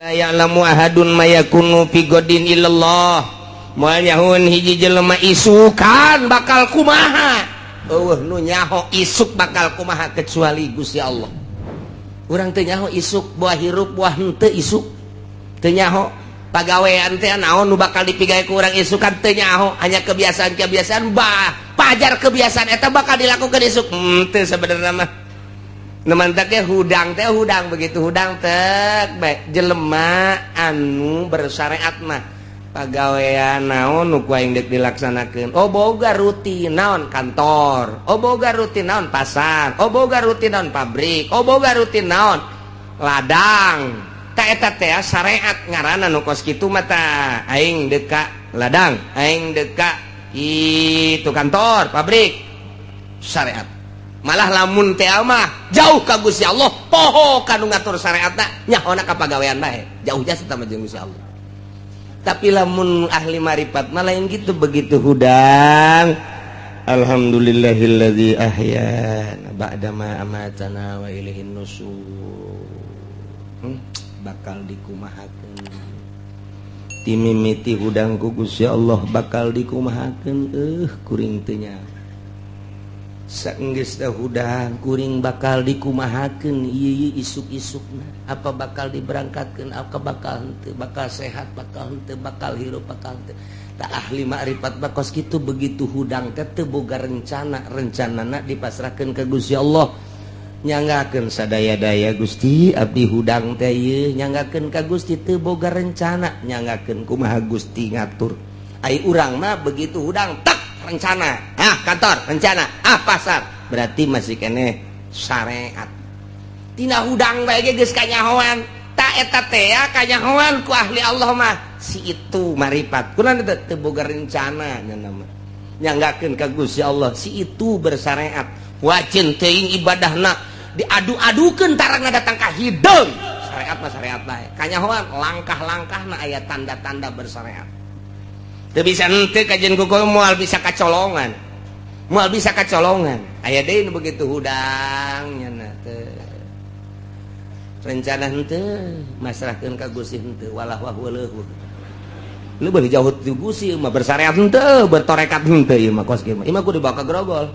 Ya'lamu ahadun ma yakunu fi ghadin illallah. Moal nyahoeun hiji jelema isukan bakal kumaha. Euweuh nu nyaho isuk bakal kumaha kecuali Gusti Allah. Urang teu nyaho isuk buah hirup buah henteu isuk. Teu nyaho pagawean teh naon nu bakal dipigawe ku urang isukan teu nyaho, hanya kebiasaan-kebiasaan bah pajar kebiasaan eta bakal dilakukan isuk. Teu sebenarnya mah. Nu mantak ge hudang teh hudang, begitu hudang tek bae jelema anu bersyariat mah pagawean naon nu ku aing deuk dilaksanakeun. Oh, boga rutin naon kantor, oh boga rutin naon pasar, oh boga rutin naon pabrik, oh boga rutin naon ladang. Tak eta teh syariat ngaranna nu kos kitu mah. Tah, aing deuk ka ladang, aing deuk ka itu kantor, pabrik, syariat. Malah lamun teh mah jauh ka Gusti Allah, poho kanu ngatur syariatna, nyahona ka pagawean bae, jauh jasa sama jeung Gusti Allah. Tapi lamun ahli marifat mah lain gitu. Begitu hudang, alhamdulillahilladzi ahyana ba'dama amatana wa ilaihin nusur. Bakal dikumahakeun timimiti hudang ku Gusti Allah, bakal dikumahakeun, kuring teu nyaho. Saenggeus teh hudang, kuring bakal dikumahakeun ieu isuk-isukna, apa bakal diberangkatkeun, apa bakal henteu, bakal sehat, bakal henteu, bakal hirup, bakal henteu. Tak ahli makrifat bakos kitu, begitu hudang teh teu boga rencana, rencanana dipasrahkeun ka Gusti Allah. Nyanggakeun sadaya-daya, Gusti, abdi hudang teh ieu nyanggakeun ka Gusti, teu boga rencana, nyanggakeun kumaha Gusti ngatur. Ai urang mah begitu hudang tak rencana, ah kantor rencana, ah pasar, berarti masih keneh syariat. Tina hudang bae ge geus kanyahoan. Tak eta teh kanyahoan ku ahli Allah mah, si itu marifat kunaon teu teu boga rencana nya mah, nyanggakeun ka Gusti Allah. Si itu bersyariat, wajin teuing ibadahna diadu-adukeun tarangna datang ka hideung. Syariat mah syariat bae, kanyahoan langkah-langkahna aya tanda-tanda bersyariat. Teu bisa henteu kajian kuku, moal bisa kacolongan, moal bisa kacolongan. Aya deui nu begitu hudang nya teu rencana henteu, masrahkeun ka Gusti henteu, walah wah weuleuh lu beuh jauh ti Gusti mah, bersyariat henteu, bertorekat henteu, ieu mah kos kieu mah, ieu mah kudu dibawa ka grogol.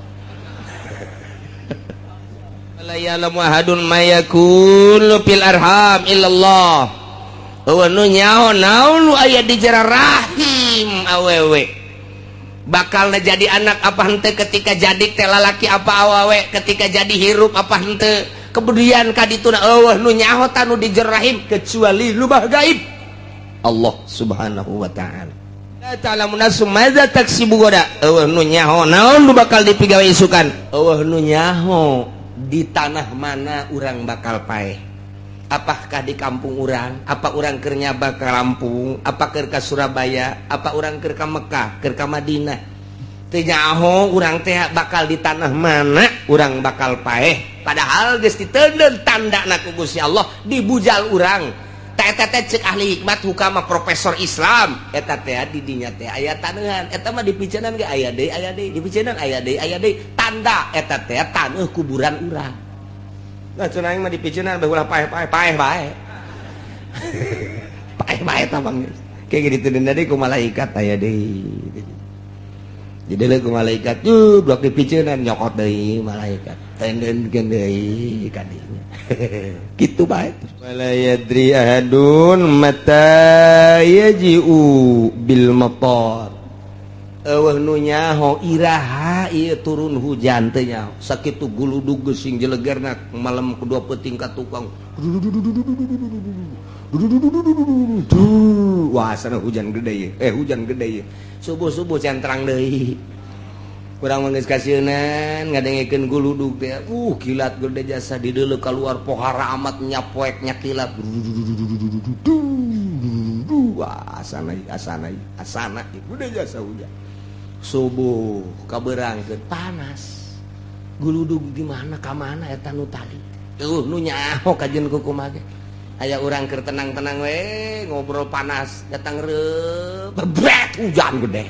La ya'lamu ahadun ma yakunu fil arham illallah. Euweuh nu nyaho naon nu aya di jero rahim awewe, bakal jadi anak apa henteu, ketika jadi teh lalaki apa awewe, ketika jadi hirup apa henteu, kemudian kadituna euweuh nu nyaho tanu di jero rahim kecuali lubah gaib Allah Subhanahu wa Ta'ala. La ta'lamu nafsum madza taksibu ghadan. Euweuh nu nyaho naon nu bakal dipigawe isukan. Euweuh nu nyaho di tanah mana urang bakal paeh, apakah di kampung urang, apa urang keur nyaba ke Lampung, apa keur ka Surabaya, apa urang keur ka Mekah, keur ka Madinah. Teu nyaho urang teh bakal di tanah mana urang bakal paeh, padahal geus diteundeun tandana ku Gusti Allah dibujal urang. Teh eta teh cek ahli hikmat hukama profesor Islam, eta teh di dinya teh aya taneuhan eta mah, dipiceunan ge aya deui, aya deui, dipiceunan aya deui, aya deui, tanda eta teh taneuh kuburan urang. Nah, cenah aing mah dipiceunan bae ulah paeh-paeh, paeh bae. Paeh bae tah bang. Kayak gitu deui ku malaikat aya deui. Jadi leuh ku malaikat, tuh blok dipiceunan nyokot deui malaikat. Tendeunkeun deui ka dinya. Kitu bae. Wala yadri ahadun mata yaji'u bil matar. Euweuh nu nyaho iraha ieu turun hujan, teu nyaho. Sakitu guludug geus jelegerna malam kedua peuting ka tukang. Wah, sana hujan gede ye. Eh, hujan gede ye. Subuh-subuh centrang deui. Kurang mah geus kasieunan ngadengekeun guludug teh. Kilat gede jasa dideuleu keluar pohara amat nyapoek nyakilat. Wah, asana asana asana gede jasa hujan. Subuh kaberangkeun panas. Guludug di mana ka mana eta nu tadi? Tuh nu nyaho kajeun kumaha ge. Aya urang keur tenang-tenang we ngobrol panas, datang reup bebret hujan gede.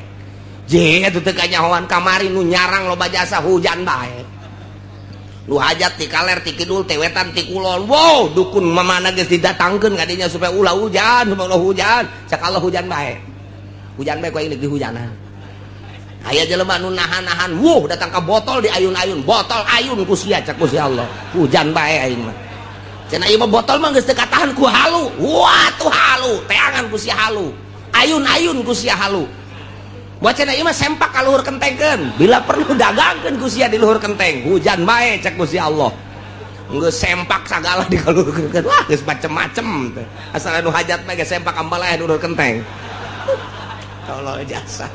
Je eta teu kanyahoan kamari nu nyarang loba jasa hujan bae. Nu hajat ti kaler, ti kidul, ti wetan, ti kulon. Wow, dukun mamana geus didatangkeun kadinya supaya ulah hujan, supaya ulah hujan. Cak Allah hujan bae. Hujan bae ku aing deuk dihujanan. Aya jelema nu nahan-nahan, wuh datang ka botol di ayun-ayun, botol ayun ku sia cak ku si Allah. Hujan bae aing mah. Cenah ieu mah botol mah geus teu katahan ku halu. Wah tuh halu, teangan ku sia halu. Ayun-ayun ku sia halu. Buat cenah ieu mah sempak ka luhur kentengkeun. Bila perlu dagangkeun ku sia di luhur kenteng. Hujan bae cek ku si Allah. Geus sempak sagala di luhur kenteng. Wah geus macem-macem teh. Asal anu hajat mah geus sempak ambaleh di luhur kenteng. Allah jasa.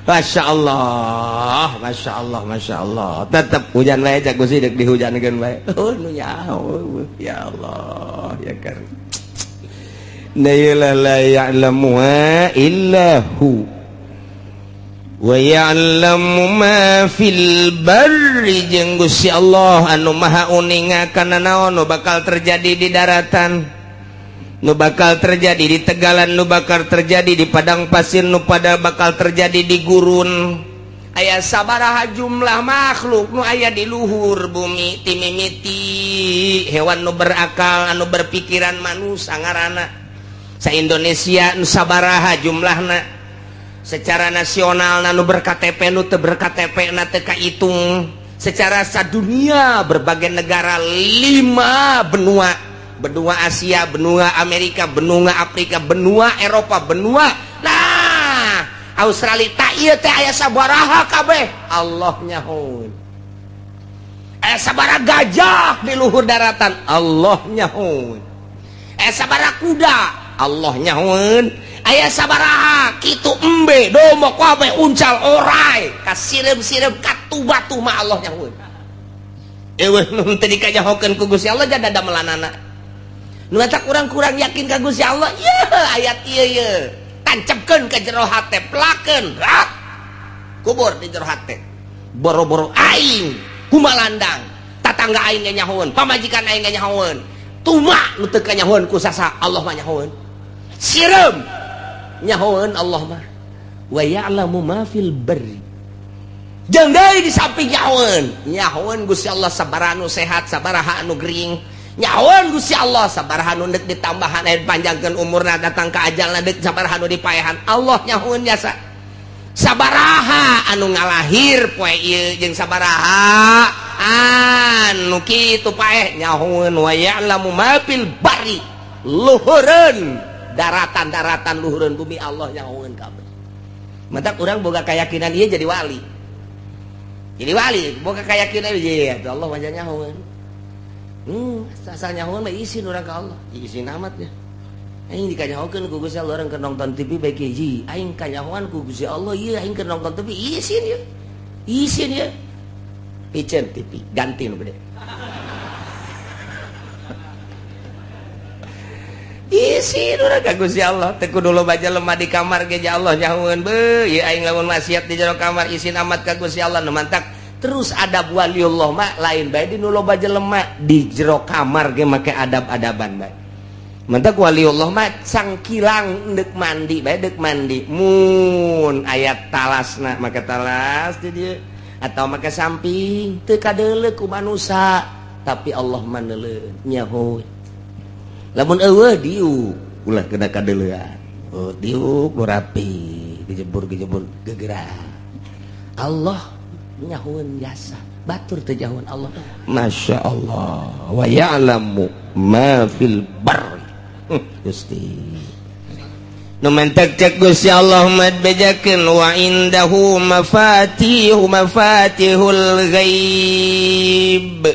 Masya Allah, Masya Allah, Masya Allah. Tetep hujan bae cek Gusti deuk dihujankeun bae. Oh nu nyaho. Ya Allah, ya Karim. La ya'lamuha illa hu wa ya'lamu ma fil barri jeung Gusti Allah anu maha uninga kana naon nu bakal terjadi di daratan, nu bakal terjadi di tegalan, nu bakal terjadi di padang pasir, nu pada bakal terjadi di gurun. Aya sabaraha jumlah makhluk nu aya di luhur bumi, timimiti hewan nu berakal anu berpikiran manusia ngaranna. Sa Indonesia nu sabaraha jumlahna secara nasional, nu ber-KTP, nu teu ber-KTP na teu kahitung, secara sadunia berbagai negara, lima benua, benua Asia, benua Amerika, benua Afrika, benua Eropa, benua nah Australia. Tak ieu teh aya sabaraha kabeh Allah nyahoeun. Aya sabaraha gajah di luhur daratan Allah nyahoeun. Aya sabaraha kuda Allah nyahoeun. Aya sabaraha kitu embe, domba, kabeh, uncal, orai, ka sireum-sireum, katu batu mah Allah nyahoeun. Eueuh nu teu dikanyahokeun ku Gusti Allah jada damelanana. Nu eta kurang-kurang yakin ka Gusti Allah. Ye ayat ieu ye tancapkeun ka jero hate, pelakeun rak kubur di jero hate. Boro-boro aing kumalandang, tatangga aing ge nyahoeun, pamajikan aing ge nyahoeun, tuma nu teu kanyahoeun ku sasa Allah mah nyahoeun. Sireum nyahoeun Allah mah. Wa ya'lamu ma fil barri jeung deui di samping nyahoeun, nyahoeun Gusti Allah sabaraha nu sehat, sabaraha anu gering. Nyahoeun Gusti Allah sabaraha nu deuk ditambahan aya panjangkeun umurna, datang ka ajalna deuk sabaraha nu dipaehan. Allah nyahoeun jasa sabaraha anu ngalahir poe ieu jeung sabaraha anu kitu paeh nyahoeun. Wa ya'lamu ma fil barri, luhureun daratan-daratan, luhureun bumi Allah nyahoeun kabeh. Matak urang boga keyakinan ieu jadi wali. Jadi wali boga keyakinan ieu ya Allah mah nyahoeun. Asal nyahoeun mah isin urang ka Allah. Isin amat ya. Aing dikanyahokeun ku Gusti Allah urang keur nonton TV bae hiji. Aing kanyahoan ku Gusti Allah ieu aing keur nonton TV isin ya. Isin ya. Piceun TV ganti nu gede. Isin urang ka Gusti Allah teu kudu loba jelema di kamar ge Allah nyahoeun beuh ieu aing lamun maksiat di jero kamar isin amat ka Gusti Allah. Nu mantak terus adab waliullah mah lain bae di nu loba jelema, di jero kamar ge make adab-adaban bae. Mantak waliullah mah cangkilang deuk mandi bae, deuk mandi mun aya talasna make talas di dieu atau make samping teu kadeuleu ku manusa tapi Allah mah neuleuh nyahoeun. Lamun eueuh diuk ulah kena kadeuleuan. Oh diuk nu rapi gejebur-gejebur gegerak. Allah nyahoeun jasa batur teu nyahoeun Allah. Masya Allah. Wa ya'lamu ma fil barri. Gusti nu mentek cek Gusti Allah mah bejakeun wa indahu mafatihu mafatihul ghaib.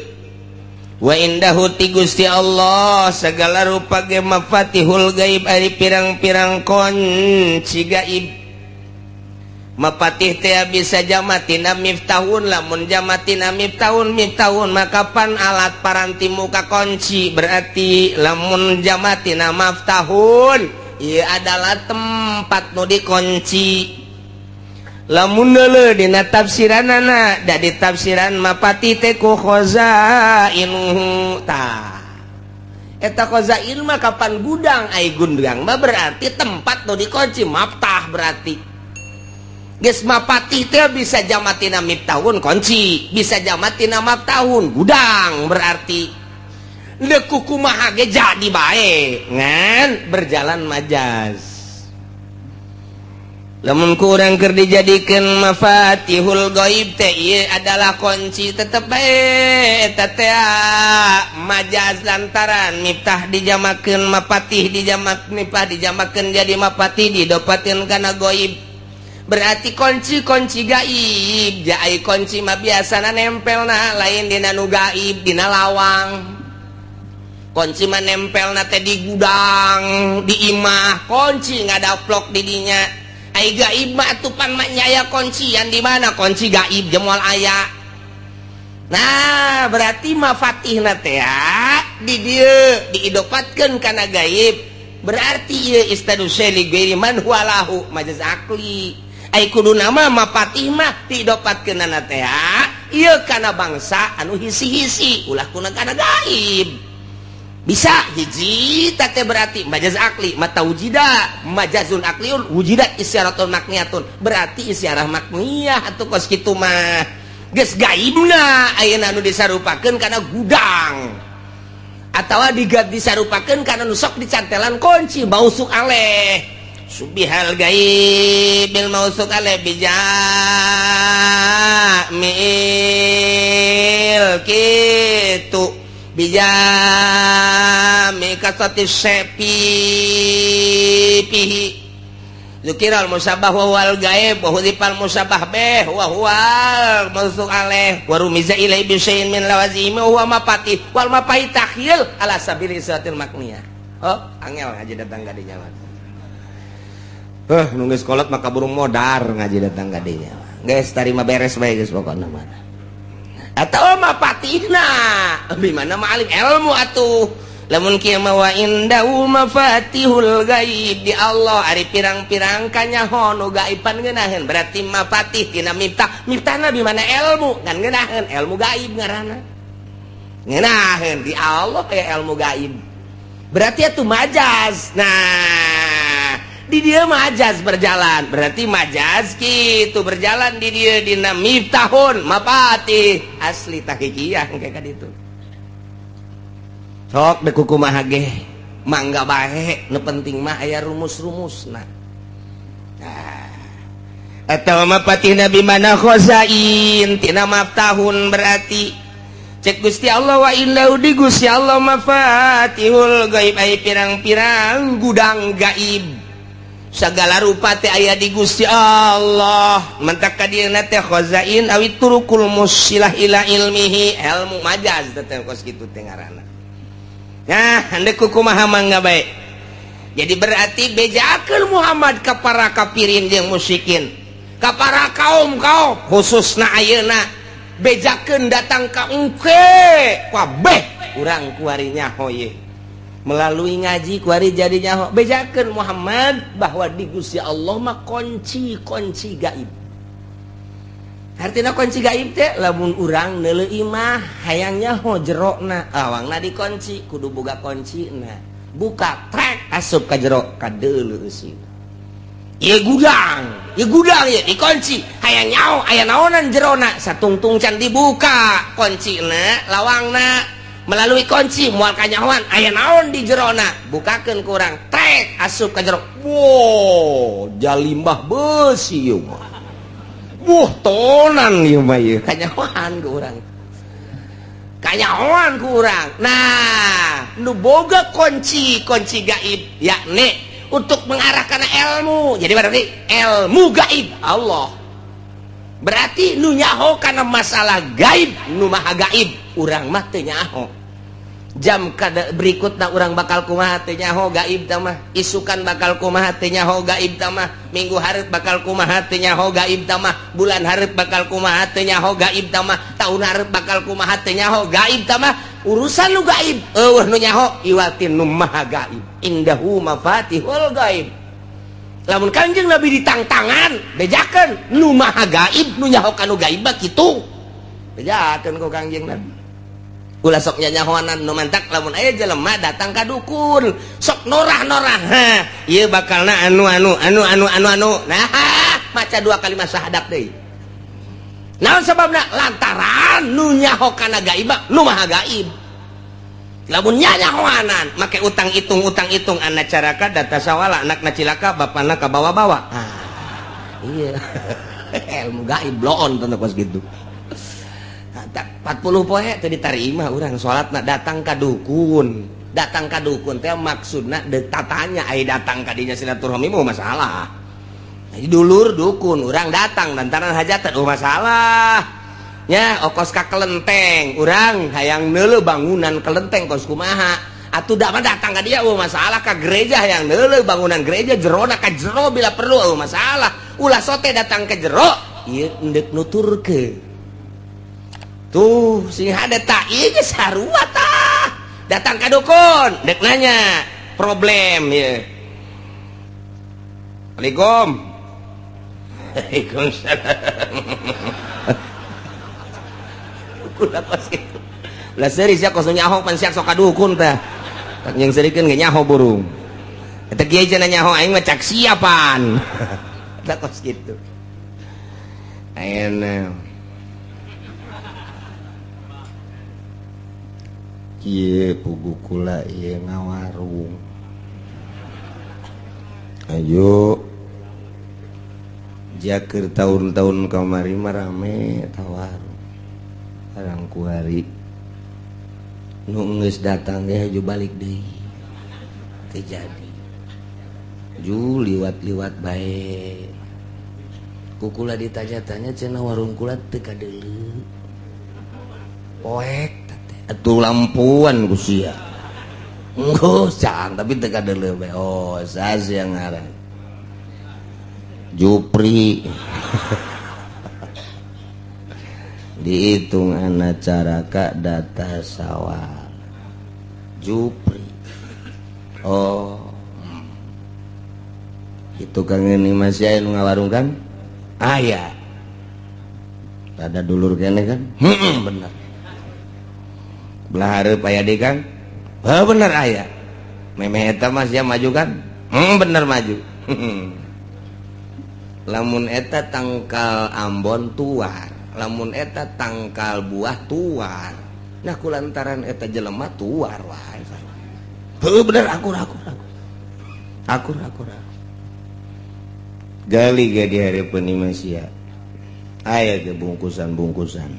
Wa indahu ti Gusti Allah segala rupa ge mafatihul gaib ari pirang-pirang kunci gaib. Mapatih teh bisa jamatina miftahun, lamun jamatina miftahun, miftahun maka pan alat paranti muka kunci, berarti lamun jamatina maftahun ieu adalah tempat nu dikunci. Lamun deuleu dina tafsiranana da ditafsiran mapati teh ku khazainuhu tah eta khazain mah kapan gudang, ai gudang mah berarti tempat nu dikunci, maftah berarti. Geus mapatih teh bisa jamak tina miftahun kunci, bisa jamak tina maftahun gudang, berarti deuk kumaha ge jadi bae, ngan berjalan majaz. Lamun kurang keur dijadikeun mafatihul gaib teh ieu adalah kunci, tetep bae eta teh majaz, lantaran miftah dijamakeun mapatih, dijamak miftah dijamakeun jadi mapatih, diidopatkeun kana gaib, berarti kunci-kunci gaib. Jai kunci mah biasana nempelna lain dina nu gaib, dina lawang. Kunci mah nempelna teh di gudang, di imah, kunci ngadaplok di dinya. Ai gaib mah atuh pan mah aya kuncian di mana kunci gaib jemol aya. Nah, berarti mafatihna teh di dieu diidopatkeun kana gaib, berarti ieu isnadu syai li ghairi man huwa lahu, majaz akli. Ai kudu nama mapatih mah diidopatkeunana teh ieu kana bangsa anu hisi-hisi, ulah kuna kana gaib. Bisa hiji tate berarti majaz akli mata wujida majazun akliun wujidat isyaratun makniyatun, berarti isyarah makniyah atuh kos kitu mah. Geus gaibna ayeuna anu disarupakeun kana gudang atawa digat disarupakeun kana nu sok dicantelan kunci mausuk aleh, syubbihal gaib bil mausuk aleh bijamil kitu, bijami kasati sepi pihi Zukiral musabah wa wal gaib wa hudifal musabah bih wa huwal mausuk alaih wa rumiza ilai bi syai'in min lawazimi wa huwa mapatih wal mapatih takhyil ala sabili isyatil makniyah. Oh, angel ngaji datang ka dinya mah. Heuh, nu geus kolot maka burung modar ngaji datang ka dinya. Geus tarima beres bae geus pokona mah. Atau mapatihna bimana ma'alim ilmu atuh. Lamun kieu mah wa indahu mafatihul gaib, di Allah ari pirang-pirang kanyaho nu gaiban ngeunaheun, berarti mafatih tina miftah, miftahna di mana ilmu kan ngeunaheun ilmu gaib ngaranna, ngeunaheun di Allah aya ilmu gaib, berarti itu majaz. Nah, di dia majaz berjalan, berarti majaz gitu berjalan di dia dina miftahun mapatih asli tahqiqiyah kayak gitu. Sok dek kumaha ge mangga bae, nu penting mah aya rumus-rumusna. Nah, atau mapatih nabi mana khazain tina maftahun, berarti cek Gusti Allah wa indahu di Gusti Allah mafatihul gaib, ai pirang-pirang gudang gaib segala rupa teh aya di Gusti Allah. Mentak ka dieuna teh khazain awi turukul musilah ila ilmihi, ilmu majaz teh kos kitu teh ngaranna. Nah, handek kumaha mangga bae. Jadi berarti bejakeun Muhammad ka para kafirin jeung musyrikin, ka para kaum-kaum khususna ayeuna, bejakeun datang ka engke kabeh urang kuari nyaho ye. Melalui ngaji kuari jadi nyaho, bejakeun Muhammad bahwa di Gusti Allah mah kunci-kunci gaib. Artinya kunci gaib teh lamun urang neuleuh imah hayang nyaho jerona, lawangna dikunci, kudu boga kuncina. Buka trek asup ka jero kadeuleu eusina. Ieu gudang, ieu gudang ieu dikunci, hayang nyaho aya naonan jerona, satungtung can dibuka kuncina, lawangna melalui kunci moal kanyahoan aya naon di jerona, bukakeun ku urang trek asup ka jero. Wow, jalimbah beusi ieu mah. Wah, tonan ieu mah ieu kanyahoan ku urang. Kanyahoan ku urang. Nah, nu boga kunci, kunci gaib yakni untuk mengarah kana ilmu. Jadi berarti ilmu gaib Allah. Berarti nu nyaho kana masalah gaib, nu maha gaib, urang mah teu nyaho. Jam kada berikutna urang bakal kumaha teu nyaho gaib tah mah, isukan bakal kumaha teu nyaho gaib tah mah, minggu hareup bakal kumaha teu nyaho gaib tah mah, bulan hareup bakal kumaha teu nyaho gaib tah mah, tahun hareup bakal kumaha teu nyaho gaib tah mah. Urusan nu gaib eueuh nu nyaho iwatin nu maha gaib, indahu mafatihul gaib. Lamun Kanjeng Nabi ditangtangan bejakeun nu maha gaib, nu nyaho kanu gaib mah kitu, bejakeun ku Kanjeng Nabi. Ulah sok nyanyahoanan. Nu mantak lamun aya jelema datang ka dukun sok norah-norah, ha ieu bakalna anu anu anu anu anu anu, nah. Maca dua kalimat syahadat deui. Naon sababna? Lantaran nu nyaho kana gaib nu maha gaib. Lamun nyanyahoanan make utang hitung anak caraka data sawala anakna cilaka bapana kabawa-bawa. Ah, iya. Ilmu gaib bloon teu kos kitu. 40 poe teu ditarima urang salatna datang ka dukun. Datang ka dukun teh maksudna deuk tatanya ai datang ka dinya silaturahmi mah masalah. Jadi dulur dukun urang datang lantaran hajatan oh masalah. Nya okos ka kelenteng urang hayang neuleuh bangunan kelenteng kos kumaha atuh da mah datang ka dia oh masalah ka gereja hayang neuleuh bangunan gereja jerona ka jero bila perlu oh masalah ulah sote datang ke jero ieu endek nuturkeun tuh sing hade ta ieu geus sarua tah datang ka dukun dek nanya problem ieu. Assalamualaikum. Waalaikumsalam. Kula kos kitu. Lah seuri sia kos nyaho pan sia sok ka dukun tah. Tak jeung seurikeun ge nyaho burung. Eta kieu cenah nyaho aing mah cak siapan. Eta kos kitu. Ayeuna kieu pugu kula ieu ngawarung. Ayo jakeur tahun-tahun kamari mah rame tawarung. Barang kuari nu geus datang ge haju balik deui teu jadi ju liwat-liwat bae ku kula ditanya-tanya cenah warung kula teu kadeuleu poek teh atuh lampuan ku sia geus cang tapi teu kadeuleu bae oh sas yang ngaran Jupri. Dihitung anak caraka data sawal Jupri. Oh itu kang ini masih aya nu ngawarung kan aya ada dulur kene kan bener belah hareup aya deui kan heuh bener aya memeh eta mah sia maju kan bener maju. Lamun eta tangkal Ambon tuar, lamun eta tangkal buah tuar. Nah kulantaran eta jelema tuar wae. Heuh bener akur akur akur. Akur akur akur. Gali ge di hareupeun imah sia. Aya ge bungkusan-bungkusan.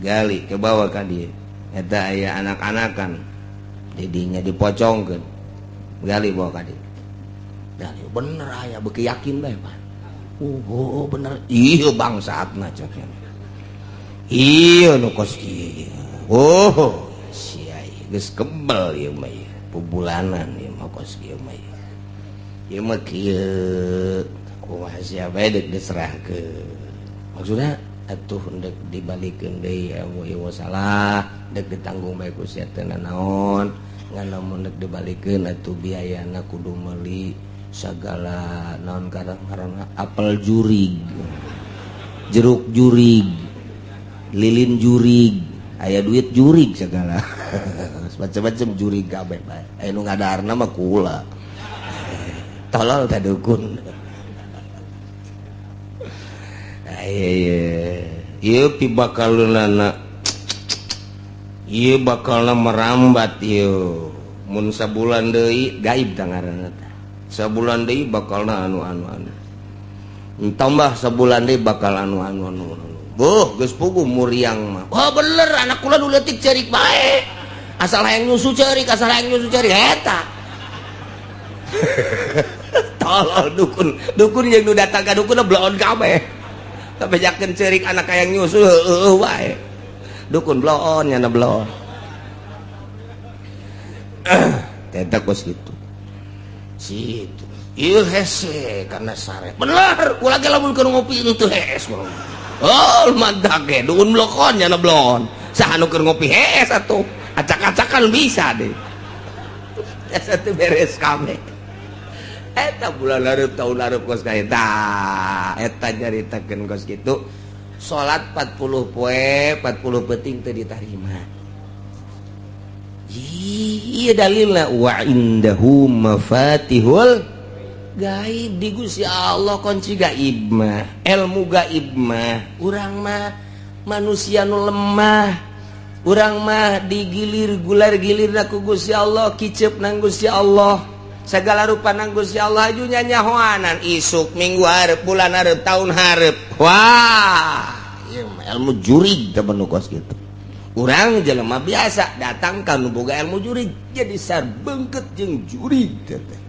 Gali ke bawah ka dieu. Eta aya anak-anakan. Didinya dipocongkeun. Gali bawa ka dieu. Gali bener aya beuki yakin bae Pak. Oh bener ieu bangsatna cek. Iya nu kos kieu. Oh, sia geus kebel ieu mah ieu. Pubulanan ieu mah kos kieu mah ieu. Ieu mah kieu kumaha sia bae deuk diserahkeun. Maksudna atuh deuk dibalikeun deui ieu salah, deuk ditanggung bae ku sia teu nanaon. Ngan lamun deuk dibalikeun atuh biayana kudu meuli sagala naon karang-karangna apel jurig, jeruk jurig, lilin jurig, aya duit jurig segala. Macam-macam jurig kabeh bae. Aya nu ngadaharna mah kula. Tolol ka dukun. Aya ieu pibakaleunana. Ieu bakalna merambat ieu. Mun sabulan deui gaib tah ngaranna teh. Sabulan deui bakalna anu-anu anu. Tambah sabulan deui bakal anu-anu anu. Boh, geus puguh muriang mah. Wah bener anak kula nu leutik ceurik bae. Asal hayang nyusu ceurik, asal hayang nyusu ceurik eta. Tolol dukun, dukun jeung nu datang ka dukun bloon kabeh. Kabejakeun ceurik anak hayang nyusu heueuh wae. Dukun bloon nyana bloon. Eta kos kitu. Situ. Ieu hese karena sare. Bener, ulah ge lamun keur ngopi teu hees. Oh, mantap ge, dukun blokon nyana blon. Saha nu keur ngopi hees atuh. Acak-acakan bisa deh. Asa teu beres kabeh. Eta bulan hareup tahun hareup kos ka eta. Eta nyaritakeun kos kitu. Salat 40 poe, 40 peuting teu ditarima. Iya dalilna wa indahu mafatihul Gaib di Gusti Allah kunci gaib mah, ilmu gaib mah. Urang mah manusia nu lemah, urang mah digilir gular gilir ku Gusti Allah, kicep nang Gusti Allah, segala rupa nang Gusti Allah aju nyanyahoanan isuk minggu hareup bulan hareup tahun hareup. Wah, ieu mah ilmu jurig teh nu kos kitu. Urang jelema biasa datang ka nu boga ilmu jurig jadi sarbengket jeung jurig teh.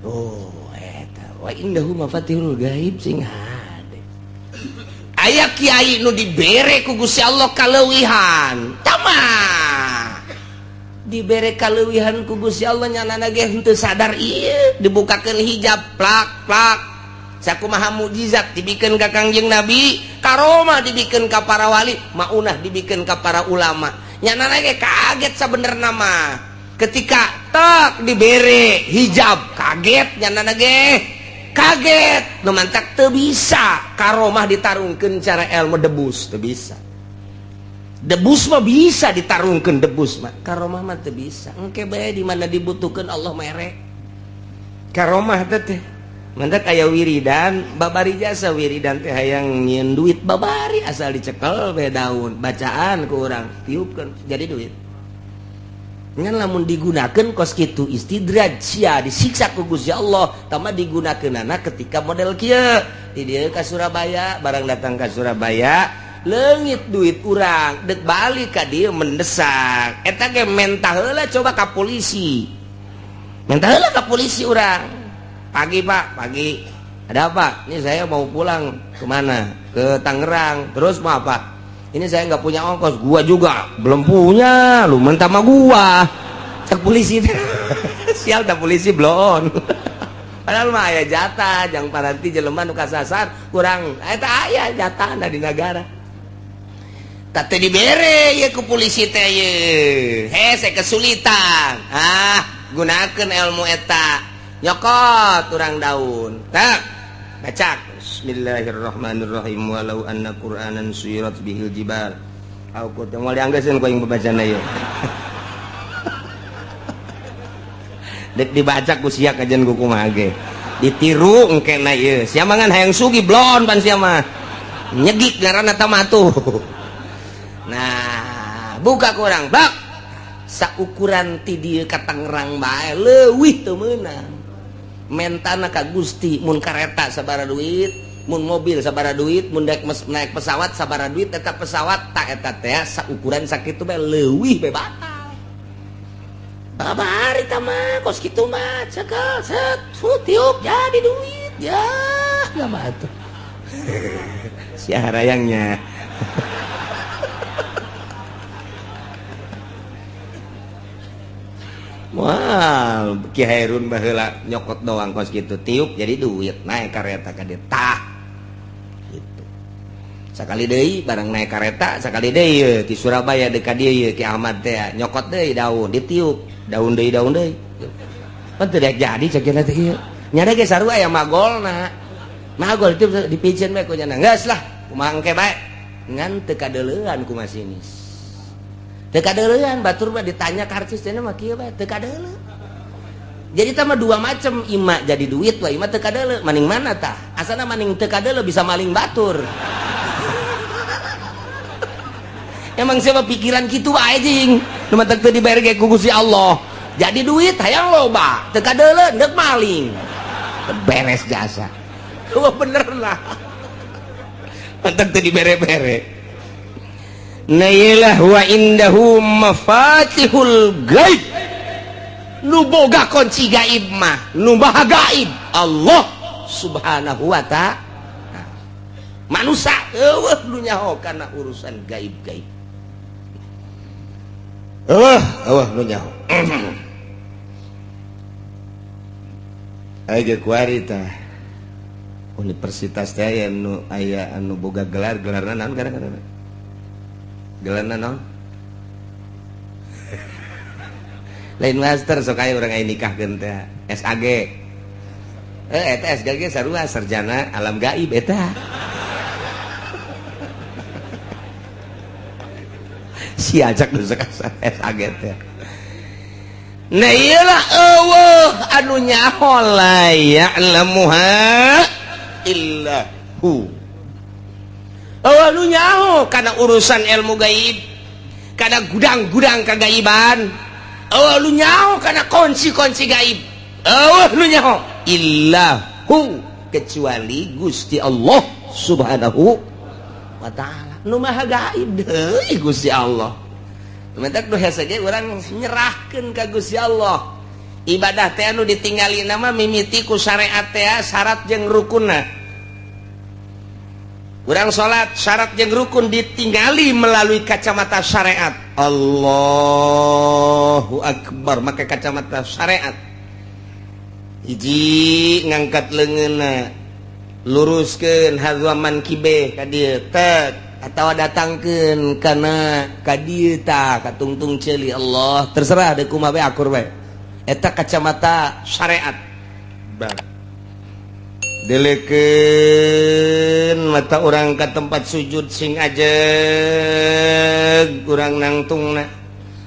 Oh, eta wa indahu mafatihul gaib sing hade. Aya kiai nu dibere ku Gusti Allah kaleuwihan. Tama. Dibere kaleuwihan ku Gusti Allah nyanana ge henteu sadar ieu dibukakeun hijab plak plak. Sakumaha mukjizat dibikeun ka Kangjeng Nabi, karomah dibikeun ka para wali, maunah dibikeun ka para ulama. Nyanana ge kaget sabenerna mah. Ketika tak dibere hijab kaget nyanana ge kaget nu mantak teu bisa karomah ditarungkeun cara ilmu debus teu bisa. Debus mah bisa ditarungkeun debus mah, karomah mah teu bisa. Engke bae di mana dibutuhkeun Allah mere karomah teh. Mantak aya wiridan babari jasa wiridan teh hayang nyieun duit babari asal dicekel bae daun bacaan ku urang tiupkeun jadi duit. Ngan lamun digunakan kos kitu istidraj sia disiksa ku Gusti Allah tama digunakeunana ketika model kieu di dieu ka Surabaya barang datang ka Surabaya leungit duit urang dek balik ka dieu mendesak eta ge mentah heula coba ka polisi mentah heula ka polisi urang pagi Pak pagi ada apa ini saya mau pulang kemana ke Tangerang terus mau apa ini saya nggak punya ongkos, gua juga belum punya, lu mentah sama gua. Cek polisi, sial tak polisi belum. Padahal mah aya jatah, jang paranti jelema nu kasasar kurang, eta aya jatah di negara. Tah teu dibere ye ku polisi teh ye. Hese kesulitan. Ah, gunakeun ilmu eta. Nyokot urang daun. Tak, baca. Bismillahirrahmanirrahim walau anna qur'anan suyirat bihil jibal au qut moal dianggeuskeun ku aing babacana ieu. Dek dibaca ku sia kajian ku kumaha ge. Ditiru engkena ieu. Sia mah ngan hayang sugih blon pan sia mah. Nyegik ngaranna tah mah tuh. Nah, buka ku urang bak. Saukuran ti dieu ka Tangerang bae leuwih teu meunang. Mentana ka Gusti mun kareta sabaraha duit, mun mobil sabaraha duit, mun daek naik pesawat sabaraha duit, eta pesawat tak eta teh saukuran sakitu bae leuwih bae batal. Babari tah mah kos kitu mah cekel set tiup jadi duit ya mah atuh. Si harayangnya. Wah, Ki Hairun baheula nyokot doang kos gitu, tiup jadi duit, naik kareta ka dieu tah. Gitu. Sakali deui barang naik kareta, sakali deui ye ti Surabaya deuk ka dieu ye Ki Ahmad teh nyokot deui daun ditiup, daun deui daun deui. Pan teu daek jadi cek cenah teh ieu. Nya ge sarua aya magolna. Magol itu dipiceun bae ku nya. Geus lah, kumaha engke bae. Ngan teu kadeuleuan ku masinis. Teu kadeuleuan batur mah ditanya karcis cenah mah kieu bae teu kadeuleu. Jadi tah mah dua macam ima jadi duit wa ima teu kadeuleu maning mana tah? Asana maning teu kadeuleu bisa maling batur. Emang siapa pikiran kitu wae jing. Nu matak teu dibayar ge ku Gusti Allah. Jadi duit hayang loba, teu kadeuleu deuk maling. Beres jasa. Wah bener lah. Matak teu dibere-bere. Nailah wa indahu mafatihul gaib. Nu boga kunci gaib mah, nu maha gaib Allah Subhanahu wa ta'ala. Manusia eueuh nu nyaho kana urusan gaib-gaib. Eueuh, eueuh nu nyaho. Aya ge kuari tah. Universitas teh aya nu aya anu boga gelar, gelarna naon kadang-kadang? Gelarna naon? Lain master sok aya urang aya nikahkeun teh SAG. Eta SAG sarua sarjana alam gaib eta. Si ajak nu sok SAG teh. Nah iyalah eueuh Euweuh anu nyaho, la ya'lamuha illa hu. Euweuh nu nyaho kana urusan ilmu gaib, kana gudang-gudang kagaiban. Euweuh nu nyaho kana kunci-kunci gaib. Euweuh nu nyaho illa hu, kecuali Gusti Allah Subhanahu wa Ta'ala. Nu maha gaib deui Gusti Allah. Mentak nu hese ge urang nyerahkeun ka Gusti Allah. Ibadah teh anu ditinggali nama mimiti ku syariat teh, syarat jeung rukunna. Urang salat, syarat jeung rukun ditinggali melalui kacamata syariat. Allahu Akbar, make kacamata syariat. Hiji, ngangkat leungeunna, luruskeun hadzwa mankibe ka dieu, tek, atawa datangkeun kana ka dieu, tah, ka tungtung ceuli. Allah, terserah deuk kumaha bae, akur bae. Eta kacamata syariat. Bang, delekeun mata urang ke tempat sujud, sing ajeg urang nangtungna.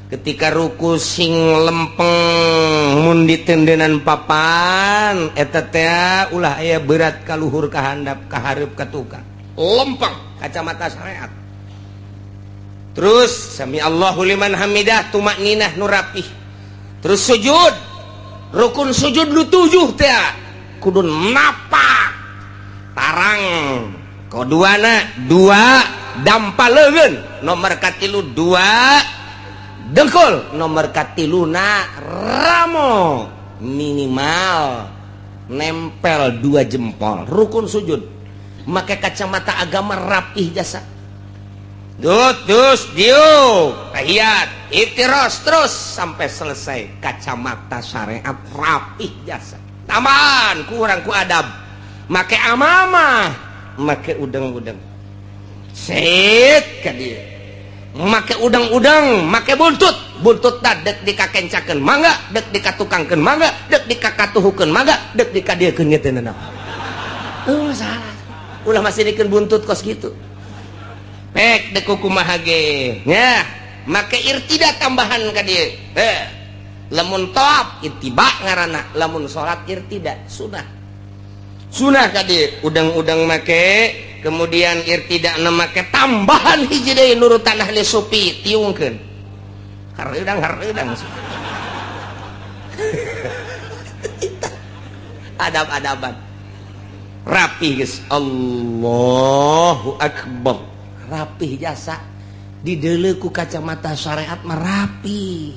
Ketika ruku sing lempeng, mun ditendenan papan eta teh ulah aya berat ka luhur, ka handap, ka hareup, ka tukang. Lempeng, kacamata syariat. Terus sami Allahu liman hamidah, tumakninah nu rapih. Terus sujud, rukun sujud nu tujuh teh kudu napak tarang, koduana dua dampa leungeun, nomor katilu dua dengkul, nomor katiluna ramo, minimal nempel dua jempol. Rukun sujud make kacamata agama rapih jasa. Dut, dus, diuk, tahiyat, iftiros, terus sampai selesai, kacamata syariat rapih jasa. Tambahan kurang ku adab, make amamah, make udang-udang set ka dieu, make udang-udang, make buntut. Buntut ta dek dikakencakeun mangga, dek dikatukangkeun mangga, dek dikakatuhukeun mangga, dek dikadiekeun ge teu nanaon. Oh, salah. Ulah masih dikeun buntut kos gitu. Pek dek kumaha ge nya, make irtida tambahan ka dieu. Eh, lamun tawaf ittiba ngaranna, lamun salat irtida sunah. Sunah ka dieu udang-udang make, kemudian irtida make tambahan hiji deui, nurutan ahli sufi, tiungkeun. Hareudang hareudang. Adab-adaban. Rapih geus. Allahu Akbar. Rapih jasa. Dideuleu ku kacamata syariat mah rapi.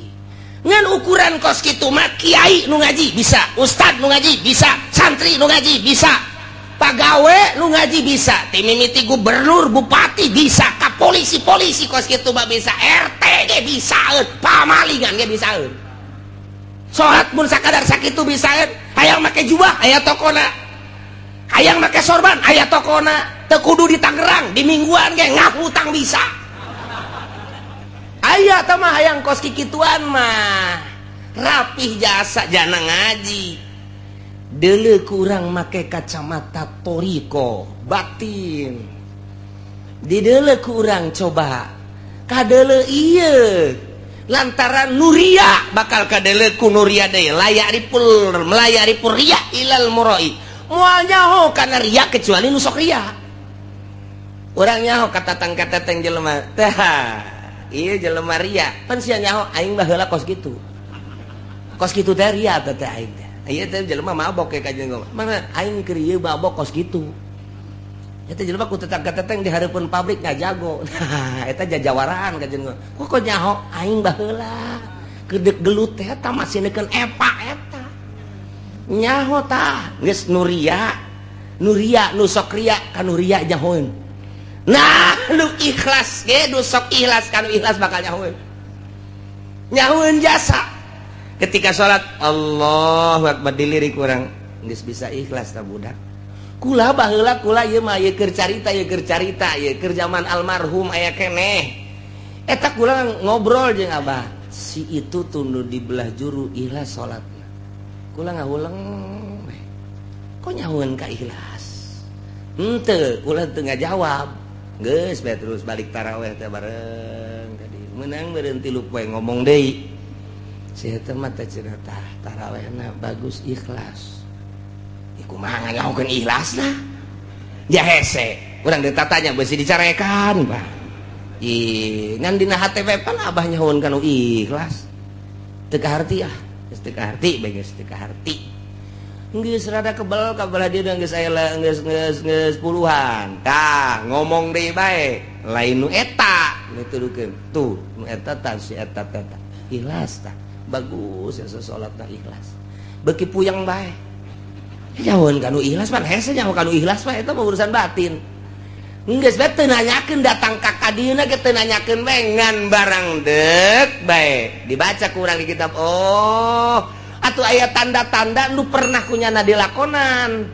Ngan ukuran kos kitu mah kiai nu ngaji bisa, ustad nu ngaji bisa, santri nu ngaji bisa, pagawe nu ngaji bisa, ti mimiti gubernur, bupati bisa, ka polisi-polisi kos kitu mah bisa, RT ge bisaeun, pamalingan ge bisaeun. Salat mun sakadar sakitu bisaeun, hayang make jubah aya tokona. Hayang make sorban aya tokona. Teu kudu di Tangerang, di Mingguan ge ngahutang bisa. Aya tah mah hayang kos kikituan mah. Rapih jasa jana ngaji. Deuleu kurang make kacamata toriko batin. Dideuleu kurang coba. Kadeuleu ieu. Lantaran nuria bakal kadeuleu ku nuria deui, la ya'riful la ya'rifur riya ilal murai. Moal nyaho kana ria kecuali nu sok ria. Urang nyaho katatang-katatang jelema teh. Ieu jelema ria. Pan sia nyaho aing baheula kos kitu. Kos kitu teh ria teh teh aing teh. Ieu teh jelema mabok ke kajian. Mana aing keur ieu mabok kos kitu. Eta jelema ku tetang-kateteng di hareupeun pabrik ngajago. Nah, eta jajawaraan kajian. Kok kok nyaho aing baheula kedek gelut teh eta masih neukeun epa eta. Nyaho tah geus nuria. Nuria nu sok ria ka nu ria nyahoeun. Nah, nu ikhlas ge, nu sok ikhlas ka nu ikhlas bakal nyahoeun. Nyahoeun jasa. Ketika salat Allahu Akbar dilirik urang geus bisa ikhlas ta budak. Kula baheula kula ieu mah ieu keur carita, ieu keur carita, ieu keur zaman almarhum aya keneh. Eta kula ngobrol jeung abah. Si itu tunduh di belah juru ikhlas salatna. Kula ngahuleng we. Kok nyahoeun ka ikhlas? Henteu, kula teu ngajawab. Geus bae terus balik taraweh teh bareng tadi. Menang meureun 3 poe ngomong deui. Si eta mah teh cenah tah tarawehna bagus ikhlas. Ih, kumaha nganyahokeun ikhlasna? Ja hese. Urang ditatanya beusi dicarekan, Pak. Ih, ngan dina hate we pan abah nyahoeun kanu ikhlas. Teu kaharti ah, geus teu kaharti bae geus teu kaharti. Geus rada kebel ka belah dieu geus aya geus geus geus puluhan. Tah, ngomong deui bae, lain nu eta nu tudukeun. Tuh, nu eta tah si eta teh tah. Ikhlas tah. Bagus ya salatna ikhlas. Beuki puyeng bae. Nyahoeun kanu ikhlas pan hese nyaho kanu ikhlas mah eta mah urusan batin. Geus bae teu nanyakeun datang ka kadieuna ge teu nanyakeun bae ngan barang deuk bae. Dibaca ku urang di kitab. Oh, atuh aya tanda-tanda nu pernah kunyana dilakonan.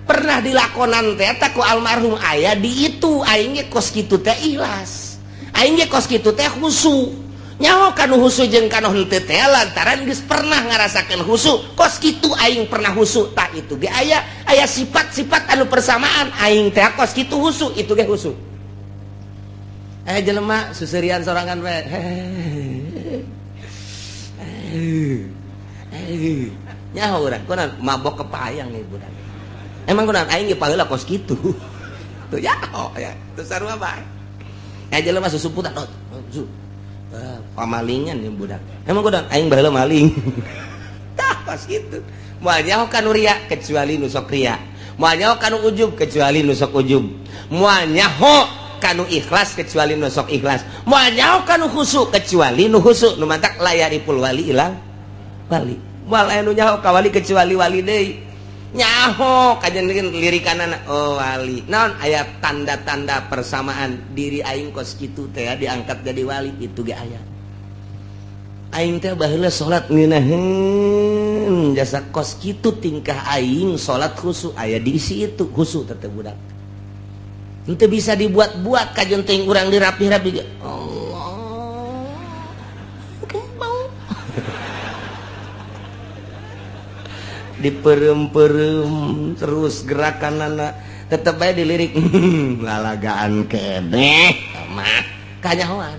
Pernah dilakonan teh eta ku almarhum aya di itu aing ge kos kitu teh ikhlas. Aing ge kos kitu teh khusu. Nyaho kanu khusu jeung kanu henteu teh lantaran geus pernah ngarasakeun khusu. Kos kitu aing pernah khusu tah itu ge aya aya sifat-sifat anu persamaan aing teh kos kitu khusu itu ge khusu. Jelema susurian sorangan we. Nyaho urang kunaon mabok kepayang nih budak. Emang kunaon aing ge paheula kos kitu. Tuh nyaho ya. Tuh sarua bae. Jelema susumputan oh, su. Pamalingan nih budak. Emang kunaon aing baheula maling. Tah kos kitu. Moal nyaho kanu ria kecuali nu sok ria. Moal nyaho kanu ujub kecuali nu sok ujub. Moal nyaho kanu ikhlas kecuali nu sok ikhlas. Moal nyaho kanu khusu kecuali nu khusu. Nu mantak layaripul wali ilang wali. Moal aya nu nyaho ka wali kecuali wali deui. Nyaho kajen lirikanana oh wali. Naon aya tanda-tanda persamaan diri aing kos kitu teh diangkat jadi wali itu ge aya. Aing teh baheula salat ngeunaheun jasa kos kitu tingkah aing salat khusu aya diisi itu khusu teh budak. Henteu bisa dibuat-buat kajen teuing urang dirapih-rapi ge. Allah. Kembang. Diperem-perem terus gerakanana tetep bae dilirik lalagaan keneh mah kanyahoan.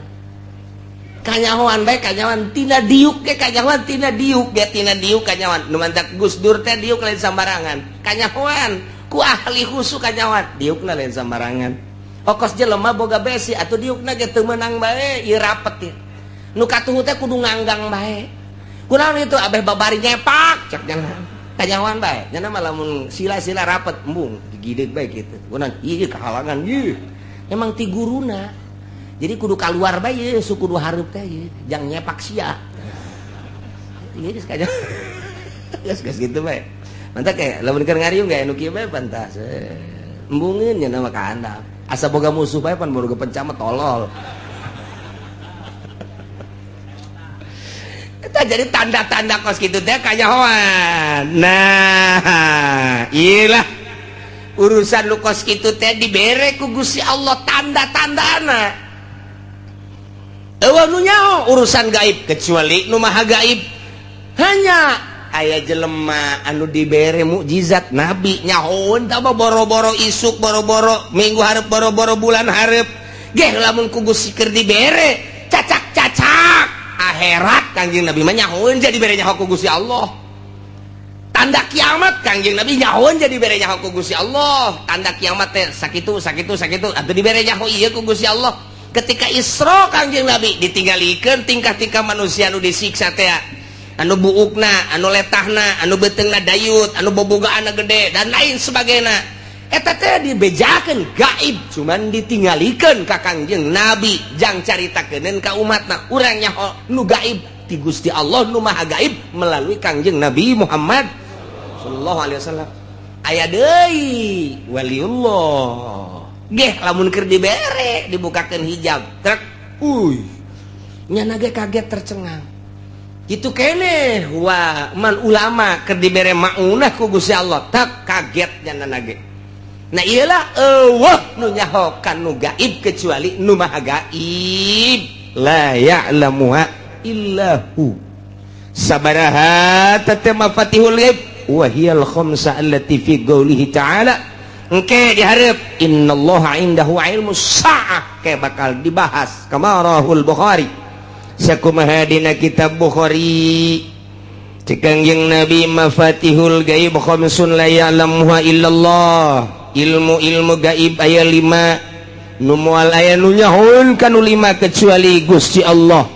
Kanyahoan bae kanyahoan tina diuk ge kanyahoan tina diuk ge tina diuk kanyahoan nu mantak Gus Dur teh diuk lain sambarangan kanyahoan ku ahli khusu kanyahoan diukna lain sambarangan okos jelema boga besi atuh diukna ge teu meunang bae ieu rapet ieu nu katuhu teh kudu nganggang bae kunaon itu abeh babari nyepak cek jangan kanyahoan bae nya mah lamun sila-sila rapet embung digideug bae kitu kunaon ieu kahalangan ieu emang ti guruna. Jadi kudu keluar bae ye, suku kudu hareup teh ye, jang nyepak sia. Ieu geus kaja. Geus geus kitu bae. Mantap kayak lamun keur ngariung ge anu kieu bae pantas. Embungeun nya mah ka handap. Asa boga musuh bae pan boga pencama tolol. Eta jadi tanda-tanda kos kitu teh kanyahoan. Nah, ieu lah urusan lu kos kitu teh dibere ku Gusti Allah tanda-tandana. Eueuh nu nyaho urusan gaib kecuali nu maha gaib. Hanya aya jelema anu dibere mukjizat nabi nyahoeun tah boro-boro isuk boro-boro minggu hareup boro-boro bulan hareup. Geh lamun ku Gusti keur dibere cacak-cacak akhirat Kangjeng Nabi mah nyahoeun jadi bere nyaho ku Gusti Allah. Tanda kiamat Kangjeng Nabi nyahoeun jadi bere nyaho ku Gusti Allah. Tanda kiamat teh sakitu sakitu sakitu atuh dibere nyaho ieu ku Gusti Allah. Ketika Isra Kangjeng Nabi ditinggalikeun tingkah-tingkah manusia anu disiksa teh anu buukna, anu letahna, anu beuteungna dayut, anu bobogaanna gede dan lain sebagainya. Eta teh dibejakeun gaib cuman ditinggalikeun ka Kangjeng Nabi jang caritakeun ka umatna urang nyaho nu gaib ti Gusti Allah nu maha gaib melalui Kangjeng Nabi Muhammad sallallahu alaihi wasallam. Aya deui waliullah geh lamun keur dibere dibukakeun hijab trek uy nyana ge kaget tercengang kitu keneh wa man ulama keur dibere maunah ku Gusti Allah tak kaget nyana ge. Nah iyalah eueuh nu nyaho kanu gaib kecuali nu maha gaib la ya'lamuha illahu sabaraha tatama fatihul ghaib wa hiyal khamsa allati fi qoulihi ta'ala. Engke diharap innallaha indahu ilmu sa'ah kayak bakal dibahas kamarahul Bukhari. Sakumaha dina kitab Bukhari, cek Kangjeng Nabi, mafatihul gaib khamsun la ya'lamuha illallah. Ilmu-ilmu gaib aya lima, nu moal aya nu nyahoeun kanu lima kecuali Gusti Allah.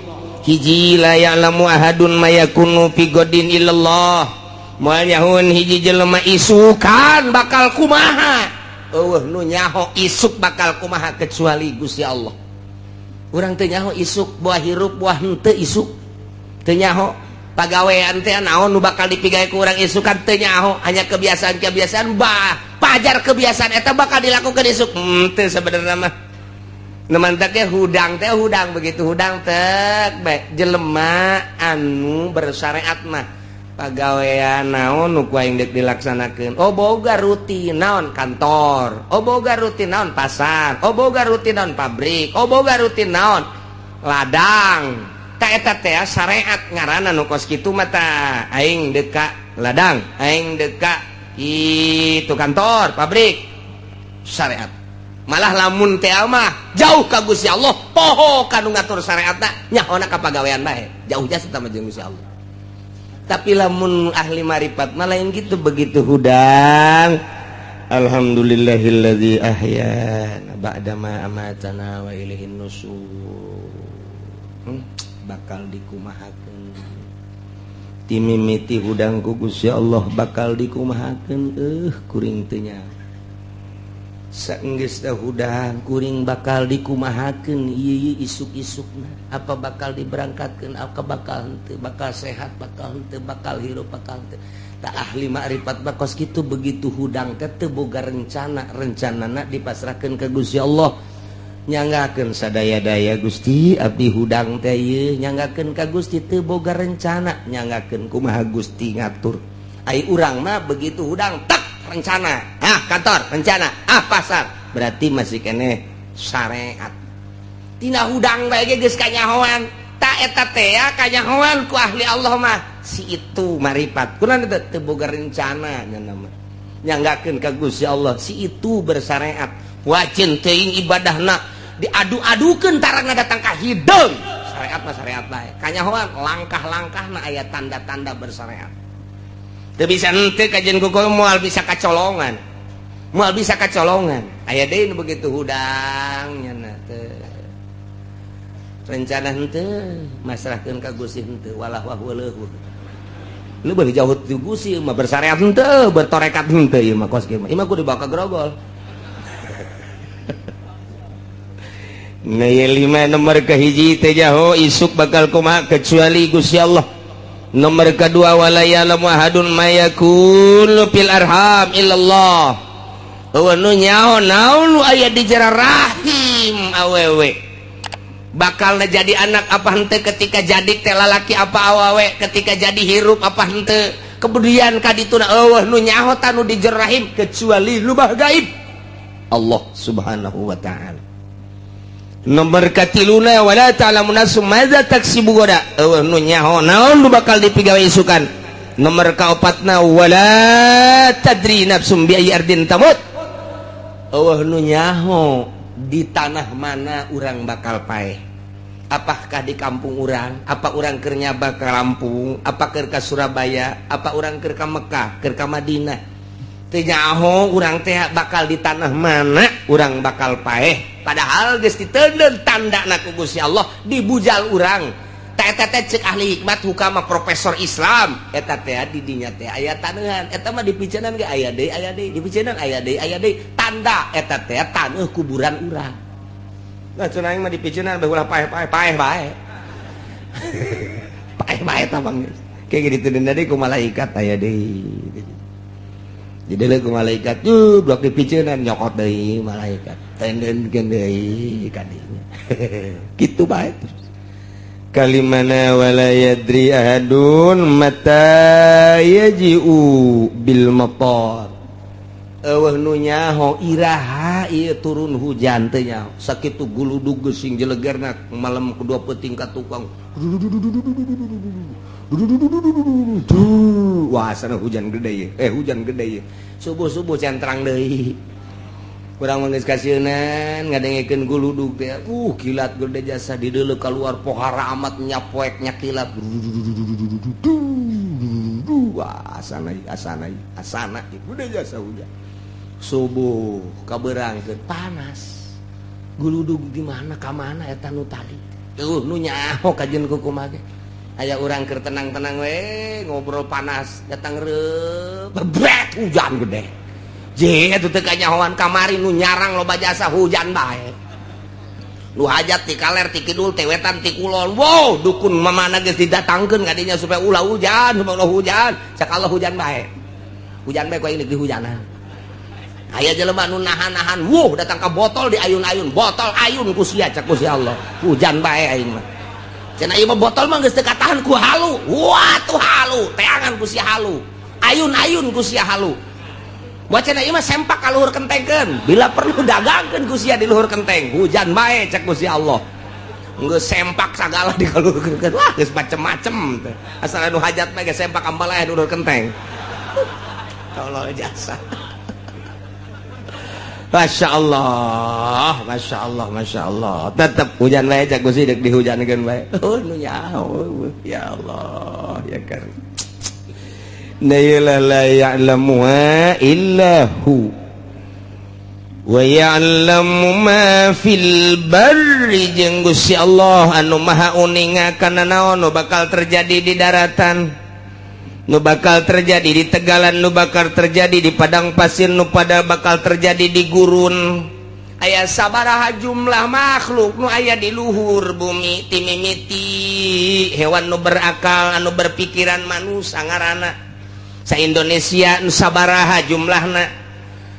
Hiji, la ya'lamu ahadun ma yakunu fi ghadin illallah. Moal nyahoeun hiji jelema isukan bakal kumaha. Euweuh nu nyaho isuk bakal kumaha kecuali Gusti Allah. Urang teu nyaho isuk buah hirup buah henteu, isuk teu nyaho. Pagawean teh naon nu bakal dipigawe ku urang isukan teu nyaho, hanya kebiasaan-kebiasaan bah pajar kebiasaan eta bakal dilakukan isuk teu sebenarnya mah. Nu mantak ge hudang teh hudang, begitu hudang tek bae. Jelema anu bersyariat mah pagawean naon nu ku aing deuk dilaksanakeun, oh boga rutin naon kantor, oh boga rutin naon pasar, oh boga rutin naon pabrik, oh boga rutin naon ladang. Tak eta teh syariat ngaranna. Nu kos kitu mah tah, aing deuk ka ladang, aing deuk ka itu kantor, pabrik, syariat. Malah lamun teh mah jauh ka Gusti Allah, poho kanu ngatur syariatna, nyahona ka pagawean bae, jauh jasa sama jeung Gusti Allah. Tapi lamun ahli marifat mah lain gitu. Begitu hudang, alhamdulillahilladzi ahyana ba'dama amatana wa ilaihin nusur. Bakal dikumahakeun timimiti hudang ku Gusti Allah, bakal dikumahakeun, kuring teu nyaho. Saenggeus teh hudang, kuring bakal dikumahakeun ieu isuk-isukna, apa bakal diberangkatkeun, apa bakal henteu, bakal sehat bakal henteu, bakal hirup bakal henteu. Tak ahli makrifat bakos kitu, begitu hudang teh teu boga rencana, rencanana dipasrahkeun ka Gusti Allah. Nyanggakeun sadaya-daya, Gusti, abdi hudang teh ieu, nyanggakeun ka Gusti, teu boga rencana, nyanggakeun kumaha Gusti ngatur. Ai urang mah begitu hudang tak rencana, ah kantor rencana, ah pasar, berarti masih keneh syariat. Tina hudang bae ge geus kanyahoan. Tak eta teh ya kanyahoan ku ahli Allah mah, si itu marifat. Kunaon teu teu boga rencana nya mah, nyanggakeun ka Gusti Allah, si itu bersyariat. Wajin teuing ibadahna diadu-adukeun tarang datang ka hideung. Syariat mah syariat bae, kanyahoan langkah-langkahna aya tanda-tanda bersyariat. Teu bisa henteu kajian ku moal bisa kacolongan, moal bisa kacolongan. Aya deui nu begitu hudang nya teu rencana henteu, masrahkeun ka Gusti henteu, walah wah leuhur leuwih jauh ti Gusti mah, bersyariat henteu, bertorekat henteu. Ieu mah kos kieu mah, ieu mah kudu dibawa ka grogol. Nah, lima nomor kahiji, teu nyaho isuk bakal kumaha kecuali Gusti Allah. Nomor kedua, wala ya'lamu ahadun ma yakunu fil arham illallah. Euweuh nu nyaho naon nu aya di jero rahim awewe, bakal jadi anak apa henteu ketika jadi teh, lalaki apa awewe, ketika jadi hirup apa henteu kemudian kadituna, euweuh nu nyaho tanu di jero rahim kecuali lubah gaib Allah Subhanahu wa Ta'ala. Nomor katiluna, wala ta'lamu nafsum madza taksibu ghadan. Euweuh nu nyaho naon nu bakal dipigawe isukan. Nomor kaopatna, wala tadri nafsum bi ayyi ardin tamut. Euweuh nu nyaho di tanah mana urang bakal paeh, apakah di kampung urang, apa urang keur nyaba ke Lampung, apa keur ka Surabaya, apa urang keur ka Mekah, keur ka Madinah. Teu nyaho urang teh bakal di tanah mana urang bakal paeh, padahal geus diteundeun tandana ku Gusti Allah dibujal urang. Teh eta teh cek ahli hikmat hukama profesor Islam, eta teh di dinya teh aya taneuhan. Eta mah dipiceunan ge aya deui, aya deui, dipiceunan aya deui, aya deui, tanda eta teh taneuh kuburan urang. Nah, cenah aing mah dipiceunan bae ulah paeh-paeh, paeh bae, paeh bae tah bang. Kayak gitu deui ku malaikat, aya deui, jadi ku malaikat tuh blok dipiceunan, nyokot deui malaikat, tendenkeun deui kadinya, kitu bae terus. Kalimana, wala yadri ahadun mata yaji'u bil matar. Euweuh nu nyaho iraha ieu turun hujan, teu nyaho. Sakitu guludug geusing jelegerna malam kedua peuting ka tukang, wah sana hujan gede ye, eh hujan gede ye, subuh-subuh centrang deui. Kurang mah geus kasieunan ngadengekeun guludug teh. Kilat gede jasa di deuleu keluar pohara amat nyapoek nyakilat. Wah, asana asana asana gede jasa hujan. Subuh kabeurangkeun panas. Guludug di mana ka mana eta nu tadi. Eueuh nu nyaho kajeun ku kumaha ge. Aya urang keur tenang-tenang we ngobrol panas datang reup bebret hujan gede. Je itu teu kanyahoan kamari nu nyarang loba jasa hujan bae. Nu hajat ti kaler ti kidul ti wetan ti kulon. Wow, dukun mamana geus didatangkeun ka dinya supaya ulah hujan, supaya ulah hujan. Cak Allah hujan bae. Hujan bae ku aing di hujanan. Aya jelema nu nahan-nahan, wuh datang ka botol di ayun-ayun, botol ayun ku sia cak ku si Allah. Hujan bae aing mah. Cenah ieu mah botol mah geus teu katahan ku halu. Wah tuh halu, teangan ku sia halu. Ayun-ayun ku sia halu. Buat cenah ieu mah sempak ka luhur kentengkeun, bila perlu dagangkeun ku sia di luhur kenteng. Hujan bae cek ku si Allah. Geus sempak sagala di ka luhur kenteng. Wah geus macem-macem teh. Asal anu hajat mah geus sempak ambalaya di luhur kenteng. Allah jasa. Masya Allah, Masya Allah, Masya Allah. Tetep hujan bae cek ku si deuk dihujankeun bae. Oh nu nyaho ya Allah ya karim. La ya'lamuha illa hu wa ya'lamu ma fil barri jeung Gusti Allah anu maha uninga kana naon nu bakal terjadi di daratan, nu bakal terjadi di tegalan, nu bakal terjadi di padang pasir, nu pada bakal terjadi di gurun. Aya sabaraha jumlah makhluk nu aya di luhur bumi timimiti hewan nu berakal anu berpikiran manusia ngaranna. Sa Indonesia nu sabaraha jumlahna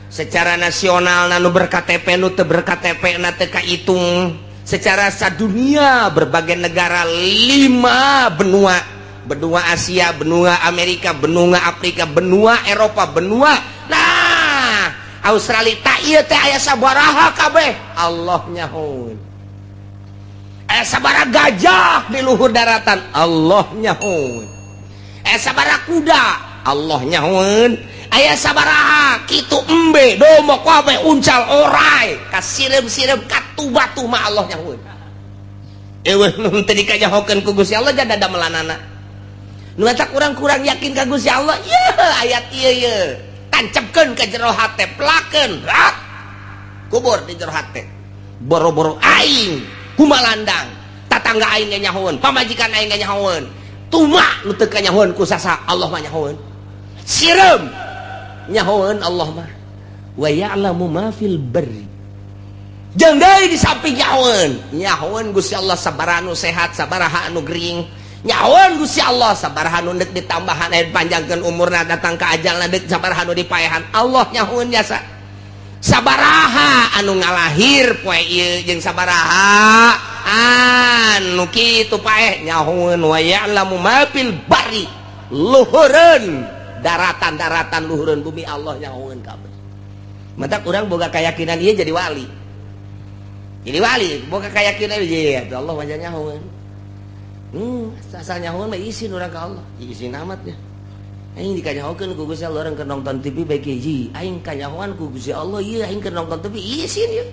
secara nasional nu ber-KTP nu teu ber-KTP na teu kahitung, secara sadunia berbagai negara 5 benua, benua Asia, benua Amerika, benua Afrika, benua Eropa, benua nah Australia tak ieu teh aya sabaraha kabeh Allah nyahoeun. Aya sabaraha gajah di luhur daratan Allah nyahoeun. Aya sabaraha kuda Allah nyahoeun. Aya sabaraha kitu embe domok kabeh uncal orai kasireum-sireum katu batu mah Allah nyahoeun. Eueuh nu teu dikanyahokeun ku Gusti Allah jada damelanana. Nu eta kurang-kurang yakin ka Gusti Allah ye ayat ieu ye tancepkeun ka jero hate, pelakeun rak kubur di jero hate. Boro-boro aing kumalandang tatangga aing ge nyahoeun, pamajikan aing ge nyahoeun, tuma nu teu kanyahoeun ku sasa Allah mah nyahoeun. Sireum nyahoeun Allah mah. Wa ya'lamu ma fil barri jeung deui di samping nyahoeun nyahoeun Gusti Allah sabaraha nu sehat, sabaraha anu gering, nyahoeun Gusti Allah sabaraha nu deuk ditambahan aya panjangkeun umurna datang ka ajalna deuk sabaraha nu dipaehan Allah nyahoeun jasa. Sabaraha anu ngalahir poe ieu jeung sabaraha anu kitu paeh nyahoeun. Wa ya'lamu ma fil barri luhureun daratan-daratan luhureun bumi Allah nyahoeun kabeh. Matak urang boga keyakinan ieu jadi wali. Jadi wali boga keyakinan ieu ya Allah wajah nyahoeun. Asal nyahoeun mah isin urang ka Allah. Isin amat ya. Aing dikanyahokeun ku Gusti Allah urang keur nonton TV bae hiji. Aing kanyahoan ku Gusti Allah ieu aing keur nonton TV isin ya.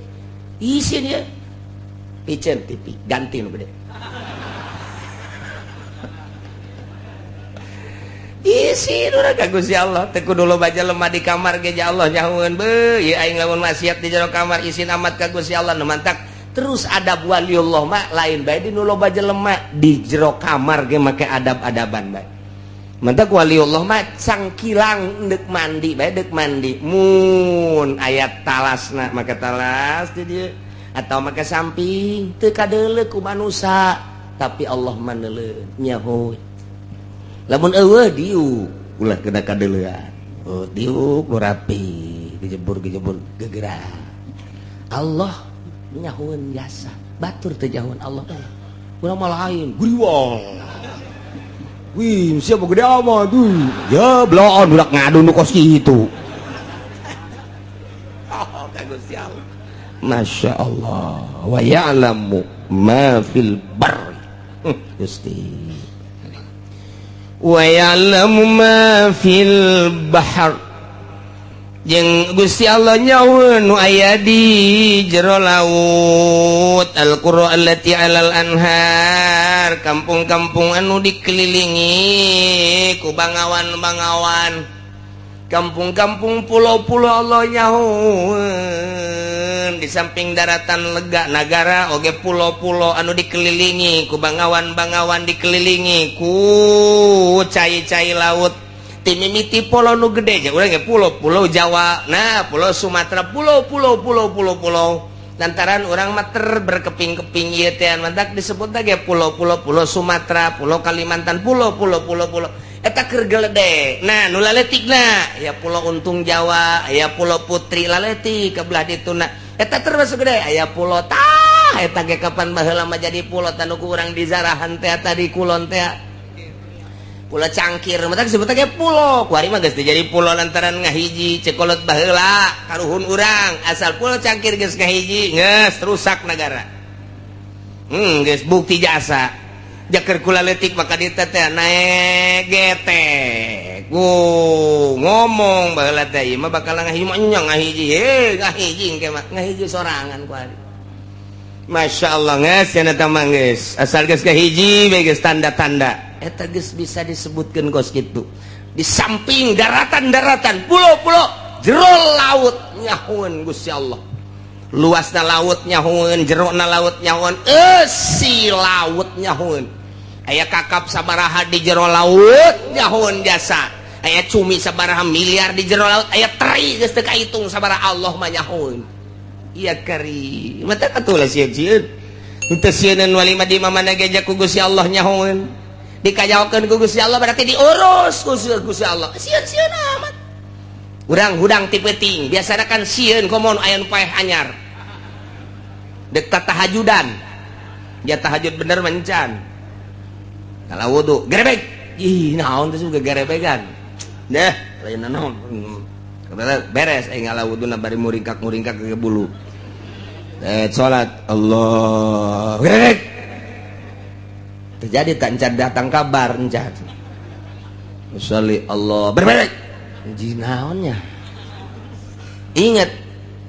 Isin ya. Piceun TV ganti nu gede. Isin urang ka Gusti Allah teu kudu loba jelema di kamar ge Allah nyahoeun beuh ieu aing lamun maksiat di jero kamar isin amat ka Gusti Allah nu mantak. Terus adab waliullah mah lain bae di nu loba jelema di jero kamar ge make adab-adaban bae. Mantak waliullah mah cangkilang deuk mandi bae deuk mandi mun aya talasna make talas di dieu atau make samping teu kadeuleu ku manusa tapi Allah mah neuleuh nyahoeun. Lamun eueuh diuk ulah kena kadeuleuan. Oh diuk nu rapi dijebur-gejebur gegerak. Allah nyahoeun jasa batur teu nyahoeun Allah. Urang mah lain guriwang. Wih, siapa gede amat tuh. Ya bloon budak ngadu nu kos kitu. Oh, ka Gusti Allah. Masya Allah. Wa ya'lamu ma fil barri. Gusti. Wa ya'lamu ma fil bahr. Jeung Gusti Allah nyahoeun nu aya di jero laut. Al-qura allati alal anhar, kampung-kampung anu dikelilingi ku bangawan-bangawan, kampung-kampung, pulau-pulau. Allah nyahoeun di samping daratan lega nagara oge pulau-pulau anu dikelilingi ku bangawan-bangawan, dikelilingi ku cai-cai laut. Timimiti pulau nu gede nya urang ge pulau, Pulau Jawa, nah, Pulau Sumatera, pulau pulau pulau pulau pulau. Lantaran urang mah ter berkeping-keping ieu teh, mantak disebut ge pulau-pulau, Pulau Sumatera, Pulau Kalimantan, pulau pulau pulau pulau eta keur gede. Nah, nu laletikna ya Pulau Untung Jawa, ya Pulau Putri, laletik ke belah dituna eta termasuk gede. Aya pulau tah eta ge kapan baheula mah jadi pulau tanu ku urang di zarahan teh tadi kulon teh, Pulau Cangkir, mata disebut ge pulau. Kuari mah geus jadi pulau lantaran ngahiji. Cek kolot baheula, karuhun urang, asal Pulau Cangkir geus ngahiji, geus rusak negara. Geus bukti jasa jaker kula leutik maka dieu teh naek getek. Ku ngomong baheula teh, ieu mah bakal ngahiji mah nya ngahiji, heh, ngahiji engke mah ngahiji sorangan kuari. Masya Allah, geus cenah teh mah geus asal geus ngahiji bae geus tanda-tanda eta geus bisa disebutkeun kos kitu. Di samping daratan-daratan, pulau-pulau, jero laut nyahoeun Gusti Allah, luasna laut nyahoeun, jerona laut nyahoeun, eusi laut nyahoeun, aya kakap sabaraha di jero laut nyahoeun jasa, aya cumi sabaraha miliar di jero laut, aya teri geus teu kahitung sabaraha, Allah mah nyahoeun. Iya kari mata katulah sieun-sieun teu sieun wali mah di mana ge ku Gusti Allah nyahoeun, dikajaokeun ku Gusti Allah, berarti diurus ku Gusti Allah. Sieun-sieun amat urang hudang ti peuting biasana kan sieun komo aya nu paeh anyar dek tahajudan ya, tahajud bener mencan kalau wudu gerebek, ih, naon teh juga gerebegan deh, lain naon. Beres aing ngala wuduna bari muringkak-muringkak ke bulu, eh, salat, Allah, gerebek terjadi tak encan datang kabar encan Usolli, Allah berbalik naonnya, inget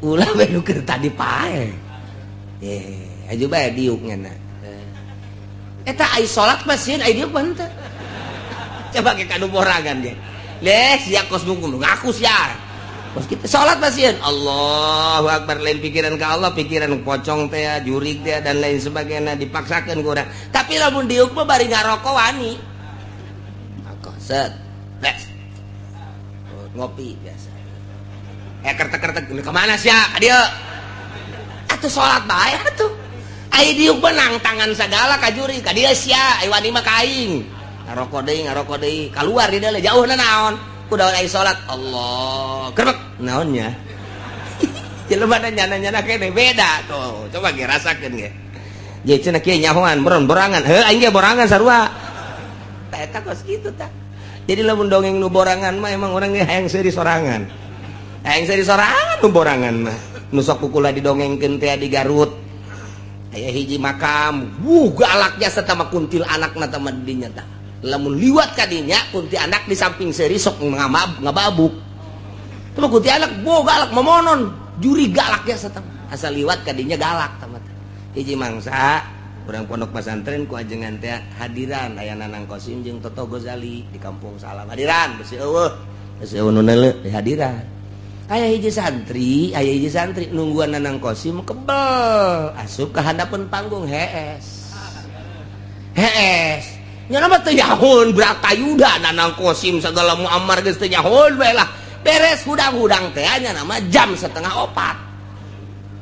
ulah bae nu keur tadi pae, eh, aju bae diuk nya. Eta ai salat mah sieun, ai diuk mah henteu. Coba ke kanu borangan ge leh sia, kos ngaku sia kos kita salat mah sieun, Allahu akbar, lain pikiran ka Allah, pikiran pocong teh, jurig teh, dan lain sebagainya, dipaksakeun ku urang. Tapi lamun diuk mah bari ngarokok wani. Rokok set les ngopi biasa, eh, kertek-kertek, kemana sih ya dia atuh, salat bae atuh. Ai diuk mah nangtangan sagala ka jurig ka dieu sia, ai wani mah ka aing. Ngarokok deui, ngarokok deui, keluar di dalam jauh naon kuda ai salat, Allah gerbek naonnya jelema nyana-nyana kene beda tuh. Coba ge rasakeun ge. Jadi cenah kieu nyahoan boron borangan, heuh, aing ge borangan sarua tah eta kos kitu tah. Jadi lamun dongeng nu borangan mah emang urang ge hayang seuri sorangan, hayang seuri sorangan nu borangan mah. Nu sok kukula didongengkeun teh di Garut aya hiji makam, wuh, galaknya serta mah kuntil anakna tah dinya tah. Lamun liwat kadinya kunti anak di samping seuri sok ngabab ngababuk. Tah kunti anak bo galak momonon juri galaknya serta asal liwat kadinya galak tah. Hiji mangsa urang pondok pesantren ku ajengan teh hadiran, aya Nanang Kosim jeung Toto Gozali di Kampung Salam hadiran, besi eueuh, besi eueuh nu di hadiran. Aya hiji santri, aya hiji santri nungguan Nanang Kosim kebel asup ke handapeun panggung, hees hees nya mah teu nyahoun Bratayuda, Nanang Kosim, segala Muammar geus teu nyahoun bae lah. Beres hudang-hudang teh nya nama jam 3.30.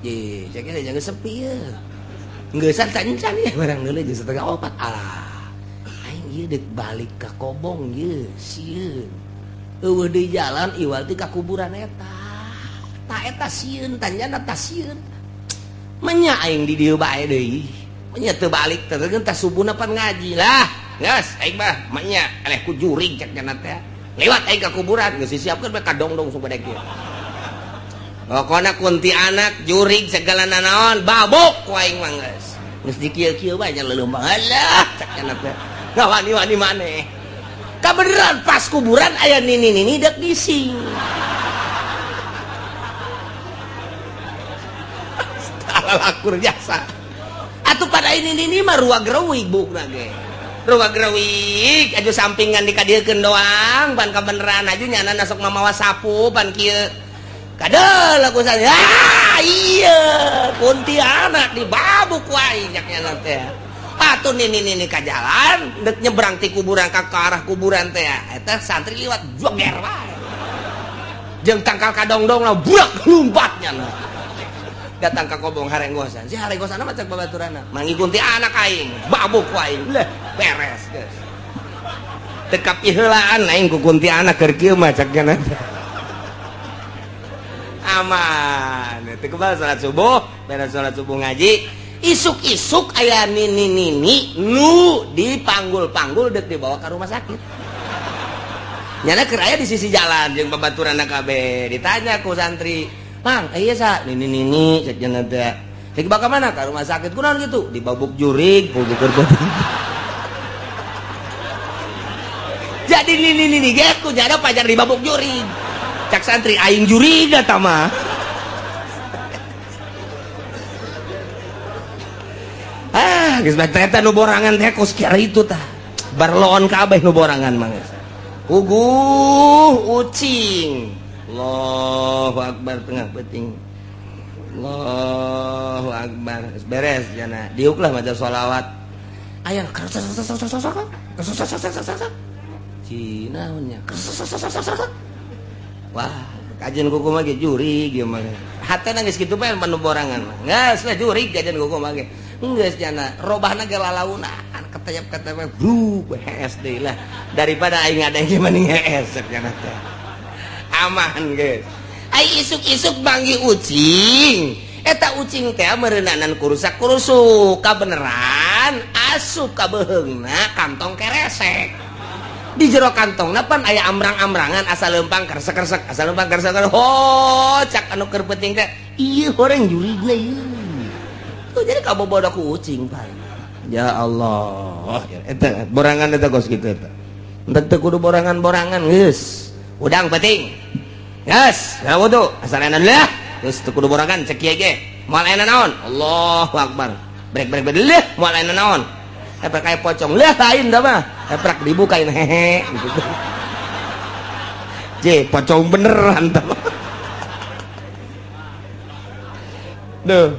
Ye, saya kira jangan sepi ya. Nggak encan ya barang dulu jam 3.30. Alah, aing ieu dek balik ka Kobong ye, sieun. Eueuh di jalan iwal ti ka kuburan eta. Ta eta sieun, tanyana ta sieun. Menya aing di dieu bae deui. Menya teu balik teh tah subuhna pan ngaji lah. Geus aing mah menya eleh ku jurig cek nya teh. Lewat aing ka kuburan geus disiapkeun bae kadongdong supaya kieu. Pokona kunti anak jurig segala nanaon babuk ku aing mah geus. Geus dikieu-kieu bae nya leuleum, alah cek nya teh. Ngawani-wani maneh. Kabeneran pas kuburan aya nini-nini dek bising. Balakur jasa. Atuh pada ini mah ruag reuwig buukna ge. Ruag reuwig aju sampingan dikadiekeun doang pan kabeneran aju nyana sok mamawa sapu pan kieu. Kadel aku saya. Ah iya kuntilanak dibabuk wae nyak nyana teh. Atuh nini ka jalan dek nyebrang ti kuburan ka arah kuburan teh eta santri liwat joger wae. Jeung tangkal kadongdong lah burak lompatnya nah. Datang ka kobong harenggosan. Si harenggosan mah cek babaturana. Mangi kuntilanak aing, babuk ku aing. Leh, beres geus. Teu kapiheulaan aing ku kuntilanak keur kieu mah cek nya. Aman. Teu kebal salat subuh, beres salat subuh ngaji. Isuk-isuk aya nini-nini nu dipanggul-panggul dek dibawa ke rumah sakit. Nyana keur aya di sisi jalan jeung babaturan kabeh. Ditanya ku santri, "Mang, iya sa nini-nini cek cenah teh. Cek dibawa ka mana? Ka rumah sakit. Kunaon kitu? Dibabuk jurig, bukur beuteung." Jadi nini-nini ge ku nyana pajar dibabuk jurig. Cak santri aing jurig eta mah. Ah, geus bae eta nu borangan teh kos kieu itu tah. Barloon kabeh nu borangan mah geus. Puguh ucing. Allahu akbar tengah peuting. Allahu akbar. Geus beres jana. Diuklah maca sholawat. Aya Cina nya. Wah, kajian kuku mah ge jurig ieu mah. Hatena geus kitu bae nu borangan mah. Geus lah jurig kajian kuku mah ge. Geus jana robahna ge lalaunan ketayap-ketayap bru hees deui lah daripada aing ngadeng mending hees jana teh. Aman geus. Ai isuk-isuk banggi ucing. Eta ucing teh meureunanan kurusak-kurusuk kabeneran asup ka beuheungna kantong keresek. Di jero kantongna pan aya amrang-amrangan asal leumpang keresek-keresek asal leumpang keresek. Ho cak anu keur penting teh ieu horeng jurigna ieu. Tuh jadi kabobodo ku ucing paling. Ya Allah, eta borangan eta kos kitu eta. Entek teu kudu borangan-borangan geus. Udang penting. Geus, ya wudu, asal enak lah. Geus teu kudu borangan cek kieu ge. Moal aya naon? Allahu akbar. Brek brek brek leuh moal aya naon. Epek kayak pocong leuh lain dah mah. Epek dibukain hehe gitu. Je, pocong beneran tah. Duh.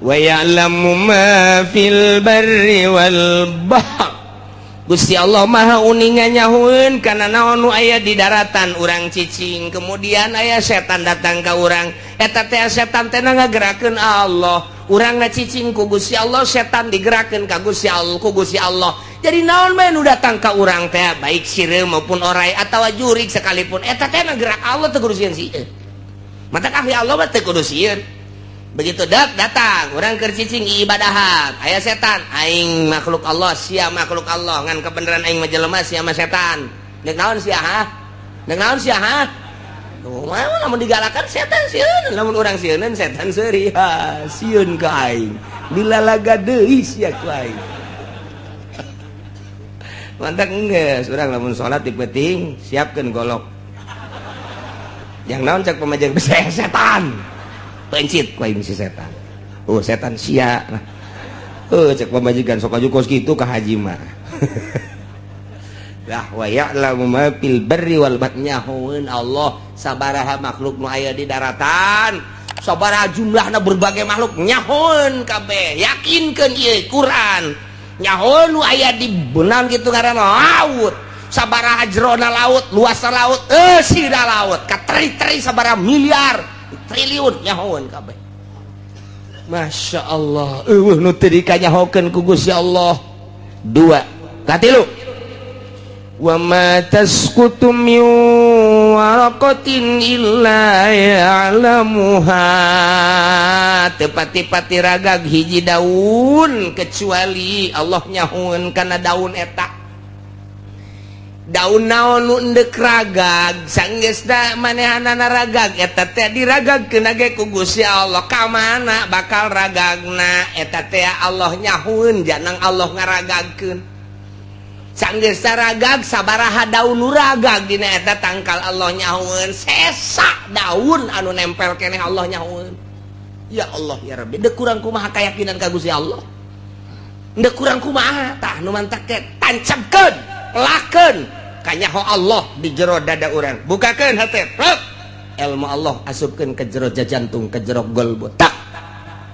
Wa ya'lamu ma fil barri wal bahr. Gusti Allah Maha uninga nyahueun kana naon nu aya di daratan urang cicing, kemudian aya setan datang ka urang. Eta teh setan teh ngagerakeun Allah. Urang ngacicing ku Gusti Allah, setan digerakkeun ka Gusti Allah, ku Gusti Allah. Jadi naon bae nu datang ka urang teh, baik sireum maupun orai atawa jurig sekalipun, eta teh ngagerak Allah teu kudu sieun sieun. Matak ahli Allah mah teu kudu sieun. Begitu dak datang orang keur cicing ibadahan aya setan, aing makhluk Allah sia makhluk Allah, ngan kebenaran aing mah jelema sia mah setan. Deuk naon sia ha? Deuk naon sia ha? Kumaha lamun digalakan setan sieun, lamun urang sieuneun setan seuri, ha sieun ka aing. Dilalaga deui sia ku aing. Mantak geus urang lamun salat di peuting siapkeun golok. Yang naon cek pamajikan setan. Pencit ku aing si setan. Oh setan sia. Nah. Oh cek pamajikan sok aju kos kitu ka haji mah. Lah wa ya'lamu ma fil barri wal bahri, nyahoeun Allah sabaraha makhluk nu aya di daratan, sabaraha jumlahna berbagai makhluk nyahoeun kabeh. Yakinkeun ieu Quran. Nyahoeun nu aya di beunang kitu ngaranna laut. Sabaraha jerona laut, luasna laut, eusina laut, kateri-teri sabaraha miliar triliun nyahoeun kabeh. Masya Allah, eueuh nu teu dikanyahokeun ku Gusti Allah. Dua, katilu. Wa ma tasqutu min waraqatin illa ya'lamuha. Teu pati-pati ragag hiji daun kecuali Allah nyahoeun kana daun eta. Daun naon nu endek ragag sanggeusna manehanana ragag eta teh diragagkeun ge ku Gusti Allah. Ka mana bakal ragagna eta teh Allah nyahueun, janang Allah ngaragagkeun. Sanggeusna ragag sabaraha daun nu ragag dina eta tangkal Allah nyahueun, sesa daun anu nempel keneh Allah nyahueun. Ya Allah ya Rabbi, dek kurang kumaha keyakinan ka Gusti Allah, dek kurang kumaha. Tah, nu mantak teh tancapkeun, lakeun kanyaho Allah di jero dada urang. Bukakeun hate, prok ilmu Allah asupkeun ke jero jantung, ke jero golbu. Tak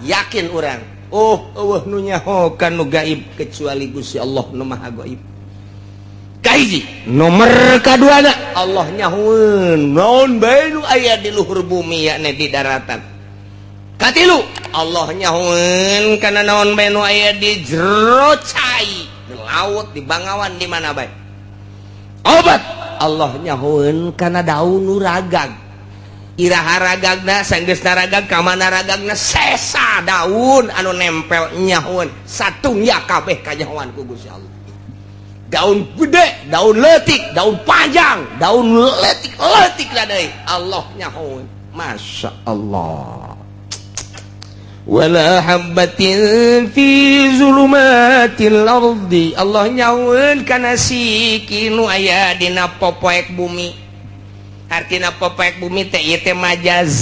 yakin urang, oh, euweuh nu nyaho ka nu gaib kecuali Gusti Allah nu Maha Gaib. Kahiji. Nomor kaduana, Allah nyahoeun naon bae nu aya di luhur bumi, yakni di daratan. Katilu, Allah nyahoeun kana naon bae nu aya di jero cai, di laut, di bangawan, di mana bae. Opat, Allah nyahoeun kana daun nu ragag, iraha ragagna, sanggeusna ragag ka mana ragagna, sesa daun anu nempel nyahoeun. Satungya kabeh kanyahoan ku Gusti Allah. Daun gede, daun leutik, daun panjang, daun leutik leutik deui Allah nyahoeun. Masya Allah. Wala habbatin fi zulumatil ardi, Allah nyahoeun kana siki nu aya dina popoek bumi. Artina popoek bumi teh ieu teh majaz.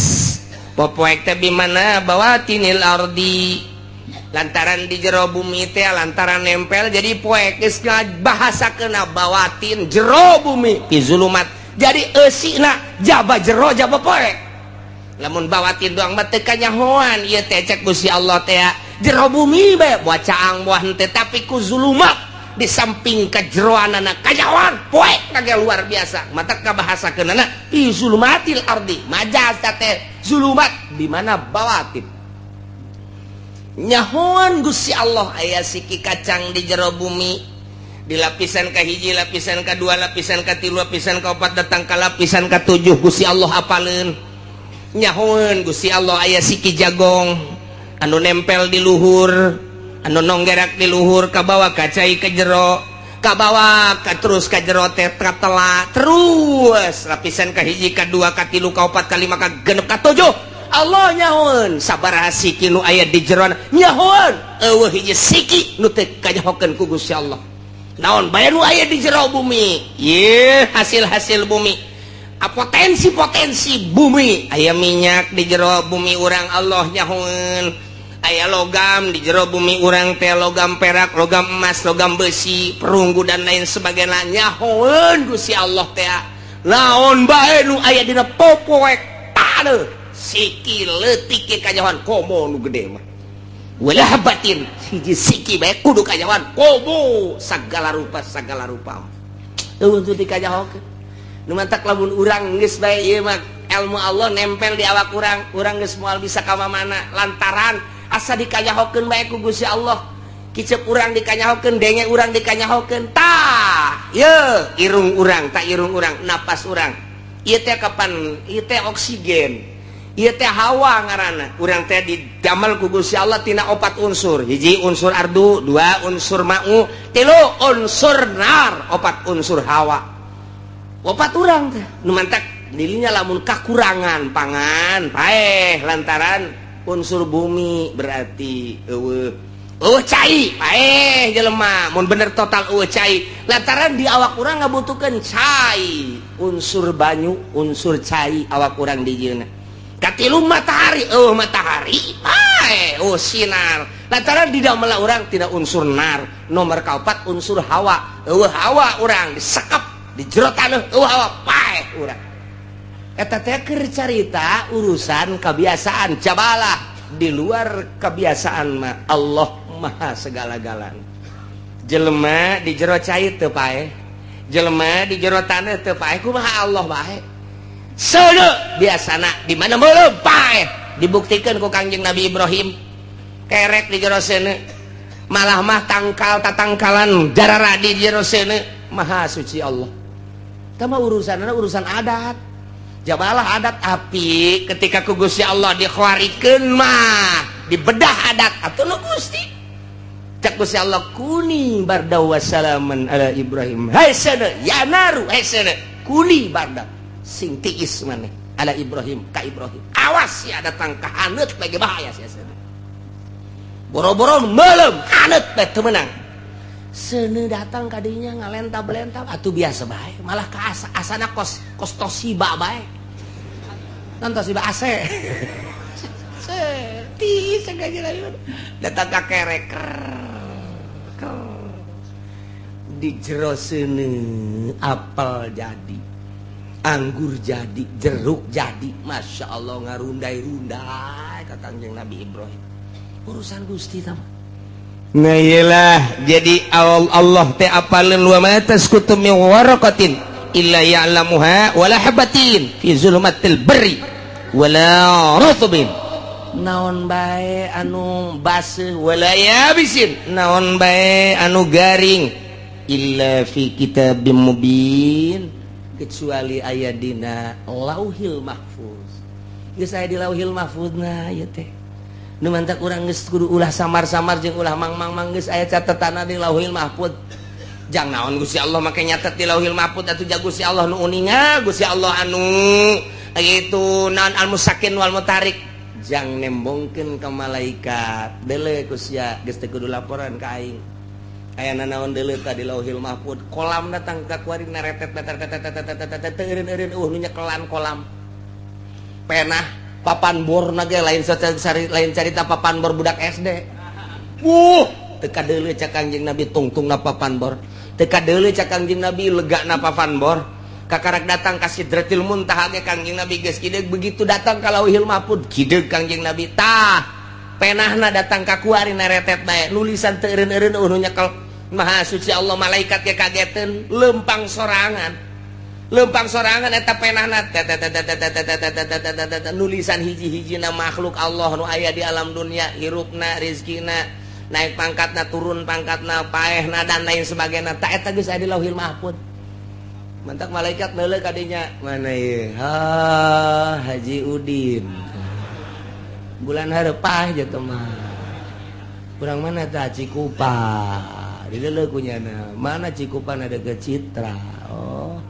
Popoek teh bimana bawatinil ardi, lantaran di jero bumi teh, lantaran nempel jadi poek. Geus bahasa kena bawatin jero bumi, fi zulumat, jadi eusina jaba jero jaba poek. Lamun bawatin doang mah teu kanyahoan ieu teh. Cek Gusti Allah teh jero bumi bae, buah caang, buah henteu, tapi ku zulumat di samping kejeroanana kanyahoan poek kage luar biasa. Mata kabahasakeunana fi zulumatil ardi, majaz teh zulumat di mana bawatin. Nyahoan Gusti Allah aya siki kacang di jero bumi, di lapisan kahiji, lapisan kedua, lapisan katilu, lapisan keempat, datang ke lapisan ketujuh, Gusti Allah apaleun. Nyahoan Gusti Allah aya siki jagong anu nempel di luhur, anu nonggerak di luhur, kabawa kacai ke jero, kabawa ka terus ka jero teh katela terus lapisan kahiji, kadua, katilu, kaopat, kalima, kagenep, katujuh. Allah nyahoan sabaraha siki nu aya di jero. Nyahoan euweuh hiji siki nu teu kanyahokeun ku Gusti Allah, naon bae nu aya di jero bumi. Ye, hasil-hasil bumi, potensi-potensi bumi, aya minyak di jero bumi urang, Allah nyahoan. Aya logam di jero bumi urang teh, logam perak, logam emas, logam besi, perunggu, dan lain sebagainya. Nyahoan Gusti Allah teh naon bae nu aya dina popoek taneuh, siki leutik ge kanyahoan, komo nu gede mah. Wala habbatin, hiji siki bae kudu kanyahoan, komo sagala rupa, sagala rupa euweuh teu dikanyahokeun. Nu mantak lamun urang geus bae ieu mah ilmu Allah nempel di awak urang, urang geus moal bisa ka mana, lantaran asa dikanyahokeun bae ku Gusti Allah. Kicep urang dikanyahokeun, denge urang dikanyahokeun. Tah, ye irung urang, tak irung urang, napas urang ieu teh kapan ieu teh oksigen, ieu teh hawa ngaranna. Urang teh didamel ku Gusti Allah tina opat unsur. Hiji unsur ardu, dua unsur ma'u, tilu unsur nar, opat unsur hawa. Opat urang teh. Nu mantak dirinya lamun kakurangan pangan paeh lantaran unsur bumi, berarti euweuh euweuh cai, paeh jelema mun bener total euweuh cai, lantaran di awak urang ngabutuhkeun cai, unsur banyu, unsur cai awak urang dijieunna. Katilu matahari, euweuh matahari paeh, oh sinar, lantaran di damel urang tidak unsur nar. Nomor kaopat unsur hawa, euweuh hawa urang disekep di jero taneuh, euweuh hawa paeh urang. Eta teh keur carita urusan kebiasaan. Jabalah di luar kebiasaan mah Allah Maha segala-galana. Jelema di jero cai teu paeh, jelema di jero taneuh teu paeh, kumaha Allah bae? Seuneu biasana di mana meuleum paeh. Dibuktikan ku Kangjeng Nabi Ibrahim, kerek di jero seuneu, malah mah tangkal tatangkalan jarara di jero seuneu. Maha suci Allah. Tama urusan urusan adat, jabalah adat api ketika ku Gusti Allah dikhawarikeun mah dibedah adat atuh nu Gusti. Cek Gusti Allah, kuni barda wassalaman ala Ibrahim. Hai seuneu ya naru, hai seuneu, kuni barda, sing tiis maneh, ala Ibrahim, ka Ibrahim. Awas ya datang ka haneut lagi, bahaya sia seuneu. Boro-boro meuleum, haneut bae teu meunang. Seuneu datang kadinya ngalentab-lentab atuh biasa bae, malah ka asa asana kos kos Toshiba bae. Kan Toshiba AC. Ti sengaja datang ka kerek di jero seuneu, apel jadi, anggur jadi, jeruk jadi. Masya Allah, ngarundai-rundai ka Kangjeng Nabi Ibrahim. Urusan Gusti tah. Nah, iyalah, jadi Allah teh apaleun, wa ma tasqutu min waraqatin illa ya'lamuha wala habatin fi zulumatil barri wala rutbin, naon bae anu baseuh, wala yabisin, naon bae anu garing, illa fi kitabim mubin, kecuali aya dina Lauhil Mahfuz. Geus aya di Lauhil Mahfuz. Nah, ieu teh nu mantak urang geus kudu ulah samar-samar jeung ulah mang-mang-mang. Geus aya catetanna di Lauhil Mahfuz. Jang naon Gusti Allah make nyatet di Lauhil Mahfuz atuh? Ja Gusti Allah nu uninga, Gusti Allah anu itu naon, al musakin wal mutarik, jang nembongkeun ka malaikat, deuleu ku sia, geus teu kudu laporan ka aing. Aya naon, deuleu tadi Lauhil Mahfuz. Kolam datang ka kuari, neretet teu eureun-eureun, nu nyekelan kolam penah papan bor ge lain, lain carita papan bor budak SD. Teu kadeuleu cak Kangjeng Nabi tungtungna papan bor, teu kadeuleu cak Kangjeng Nabi legana papan bor. Kakarak datang ka Sidratil Muntaha ge Kangjeng Nabi geus kideug. Begitu datang ka Lauhil Mahfuz, kideug Kangjeng Nabi. Tah, penahna datang ka kuari, neretet bae nulisan teu eureun-eureun, nu nyekel Maha Suci Allah. Malaikat ge kageteun, lempang sorangan, lempang sorangan eta penahna, nulisan hiji-hijina makhluk Allah nu aya di alam dunia, hirupna, rizkina, naik pangkatna, turun pangkatna, paehna, dan lain sebagainya. Tak, eta geus aya di Lauhil Mahfuz. Mantak malaikat neuleuh kadinya, mana ieu? Ha, Haji Udin, bulan hareup gitu mah. Kurang mana tah? Cikupa dideuleu kunyana. Mana Cikupa? Ada ke Citra. Oh,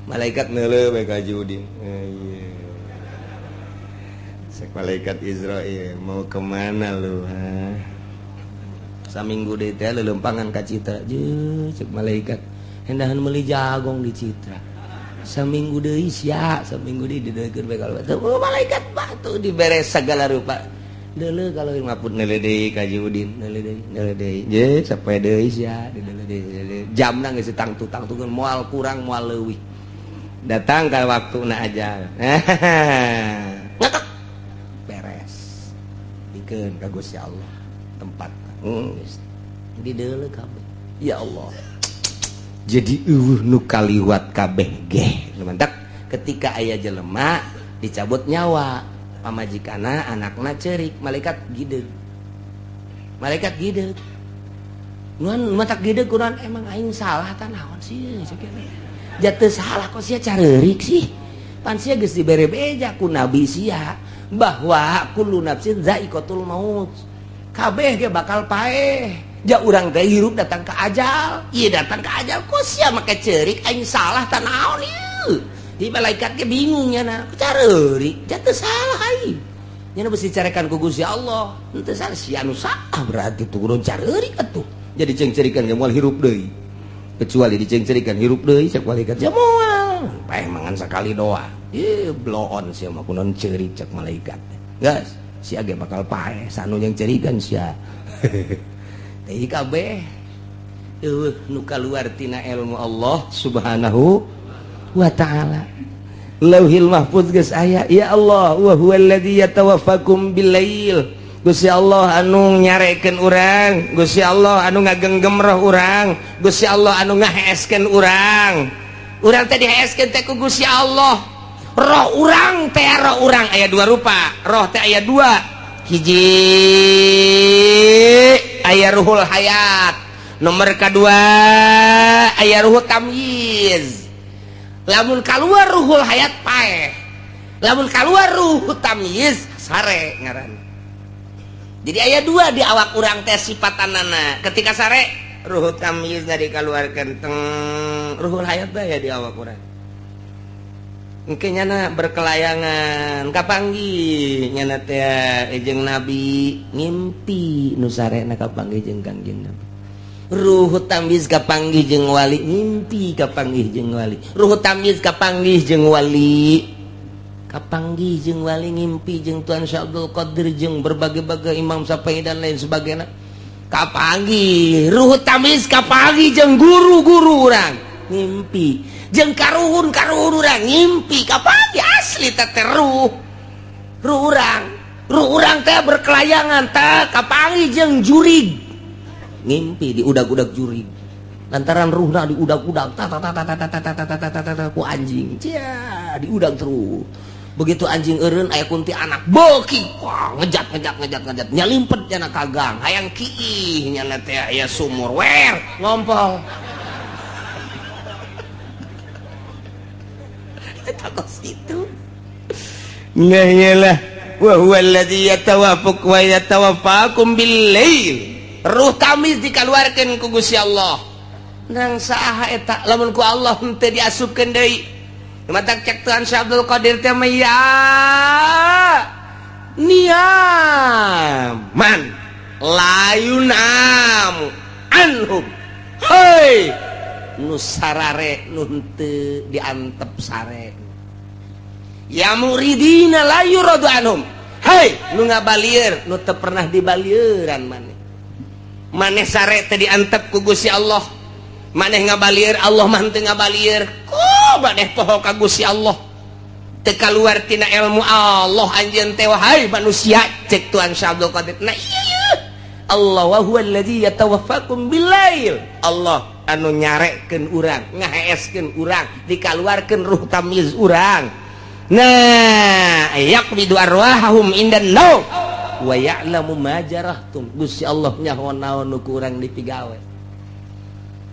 malaikat neuleuh bae ka Haji Udin. Eh, iya. Cek malaikat Izrail, "Mau kemana lu, ha?" Saminggu deui teh lelempangan ka Citra. Je, cek malaikat, hendahan meuli jagong di Citra. Saminggu deui sia, saminggu deui dideuleukeun bae. Kalau oh, malaikat batu dibere segala rupa, deuleu kalau maput, neuleuh deui ka Haji Udin, neuleuh deui, neuleuh deui, je, sapoe deui sia, dideuleuh deui. Jamna geus tangtu tangtukeun, moal kurang moal leuwih. Datang ka waktuna aja, ngetok, beres, dikeun ka Gusti Allah tempat geus dideuleu kabeh. Ya Allah, jadi euweuh nu kaliwat kabeh ge. Mantak ketika aya jelema dicabut nyawa, pamajikana, anakna cerik, malaikat gideg, malaikat gideg. Nuan matak gideg kunaon? Emang aing salah tah naon sih? Jatuh salah kok sia careurik sih? Pan sia geus dibere beja ku nabi sia bahwa kullu nafsin zaiqatul maut, kabeh ge bakal paeh. Ja urang teh hirup datang ke ajal, iya, datang ke ajal, kok sia make cerik aing salah tah naon ieu? Di malaikat ge bingung nya, na careurik, jatuh salah aing nya, mesti dicarekan ku Gusti Allah, henteu salah sia nu salah, berarti turun careurik atuh. Jadi cengcerikan ge moal hirup deui, kecuali dicengcerikan hirup deui. Cek malaikat, ya moal paeh mangan sakali doa. Ih, bloon sia mah, kunaon ceurik? Cek malaikat, gas sia ge bakal paeh sanu yang cerikan sia. Teh kabeh euweuh nu kaluar tina ilmu Allah Subhanahu wa Ta'ala. Lauhil Mahfuz geus aya. Ya Allah, wa huwallazi yatawaffakum billail. Gusti Allah anu nyarekeun urang, Gusti Allah anu ngagenggem roh urang, Gusti Allah anu ngaheeskeun urang. Urang teh diheeskeun teh ku Gusti Allah. Roh urang teh, roh urang aya dua rupa. Roh teh aya dua. Hiji aya ruhul hayat, nomor kedua aya ruhul tamyiz. Lamun keluar ruhul hayat, paeh. Lamun keluar ruh tamyiz, sare ngaran. Jadi aya dua di awak urang teh sifatanana. Ketika sare, ruh tamyiz dikeluarkan teng, ruhul hayat ya di awak urang. Mungkin nyana berkelayangan, kapanggih nyana teh jeung nabi, ngimpi nu sarena kapanggih jeung Kangjeng Nabi. Ruh tamyiz kapanggih jeung wali, ngimpi kapanggih jeung wali, ruh tamyiz kapanggih jeung wali. Kapanggih jeung wali, ngimpi jeung Tuan Syekh Abdul Qadir jeung berbagai-bagai Imam Syafi'i dan lain sebagainya. Kapanggih ruh tamis, kapanggih jeung guru-guru urang, ngimpi jeung karuhun-karuhun urang, ngimpi kapanggih asli teh ruh ruh urang, ruh urang teh berkelayangan teh kapanggih jeung jurig, ngimpi di udag-udag jurig lantaran ruhna diudag-udag ta ta ta ta ta ta ta ta ta ta ta ta ku anjing cia diudag terus. Begitu anjing eureun, aya kunti anak beuki, wah, ngejat ngejat ngejat ngejat, nyalimpet nyana ka gang, hayang kiih nyana teh aya sumur, wer ngompol. Eta kos kitu. Nah, iyalah, wa huwa alladzi yatawaffaq wa yatawaffakum bil lail. Ruh tamis dikaluarkeun ku Gusti Allah. Nang saha eta lamun ku Allah henteu diasupkeun deui? Matak cek Tuhan Syekh Abdul Qadir teh mah, ya niaman la yunamu anhum. Hei, nu sarare nu henteu diantep sare. Ya muridina la yuradu anhum. Hei, nu ngabalieur nu teu pernah dibalieuran maneh. Maneh sare teh diantep ku Gusti Allah. Maneh ngabalieur, Allah mah henteu ngabalieur. Ku maneh poho ka Gusti Allah. Teu kaluar tina ilmu Allah anjeun teh, wahai manusia, cek Tuhan Syekh Abdul Qadir. Nah iya iya. Allah wa huwa allazi yatawaffakum bilail. Allah anu nyarekeun urang, ngaheeskeun urang, dikaluarkeun ruh tamyiz urang. Nah, yaqbidu arwahahum indan naum wa ya'lamu ma jarahtum. Gusti Allah nyaho naon nu ku urang dipigawe.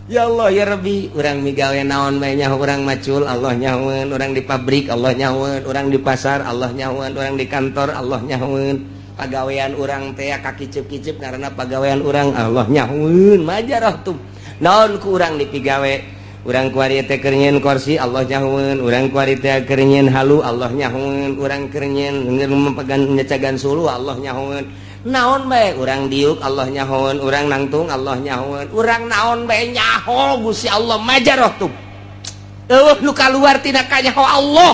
Ya Allah ya Rabbi, urang migawe naon bae nyaho, urang macul Allah nyahoeun, urang di pabrik Allah nyahoeun, urang di pasar Allah nyahoeun, urang di kantor Allah nyahoeun. Pagawean urang teh kakiceup-kiceup karena pagawean urang Allah nyahoeun majarahtum. Naon ku urang dipigawe? Urang kuari teh keur nyieun kursi Allah nyahoeun, urang kuari teh keur nyieun halu Allah nyahoeun, urang keur nyieun memegan nyecagan sulu Allah nyahoeun. Naon bae urang diuk Allah nyahoeun, urang nangtung Allah nyahoeun, urang naon bae nyaho Gusti Allah majarahtum. Eueuh nu kaluar tina kanyaho Allah.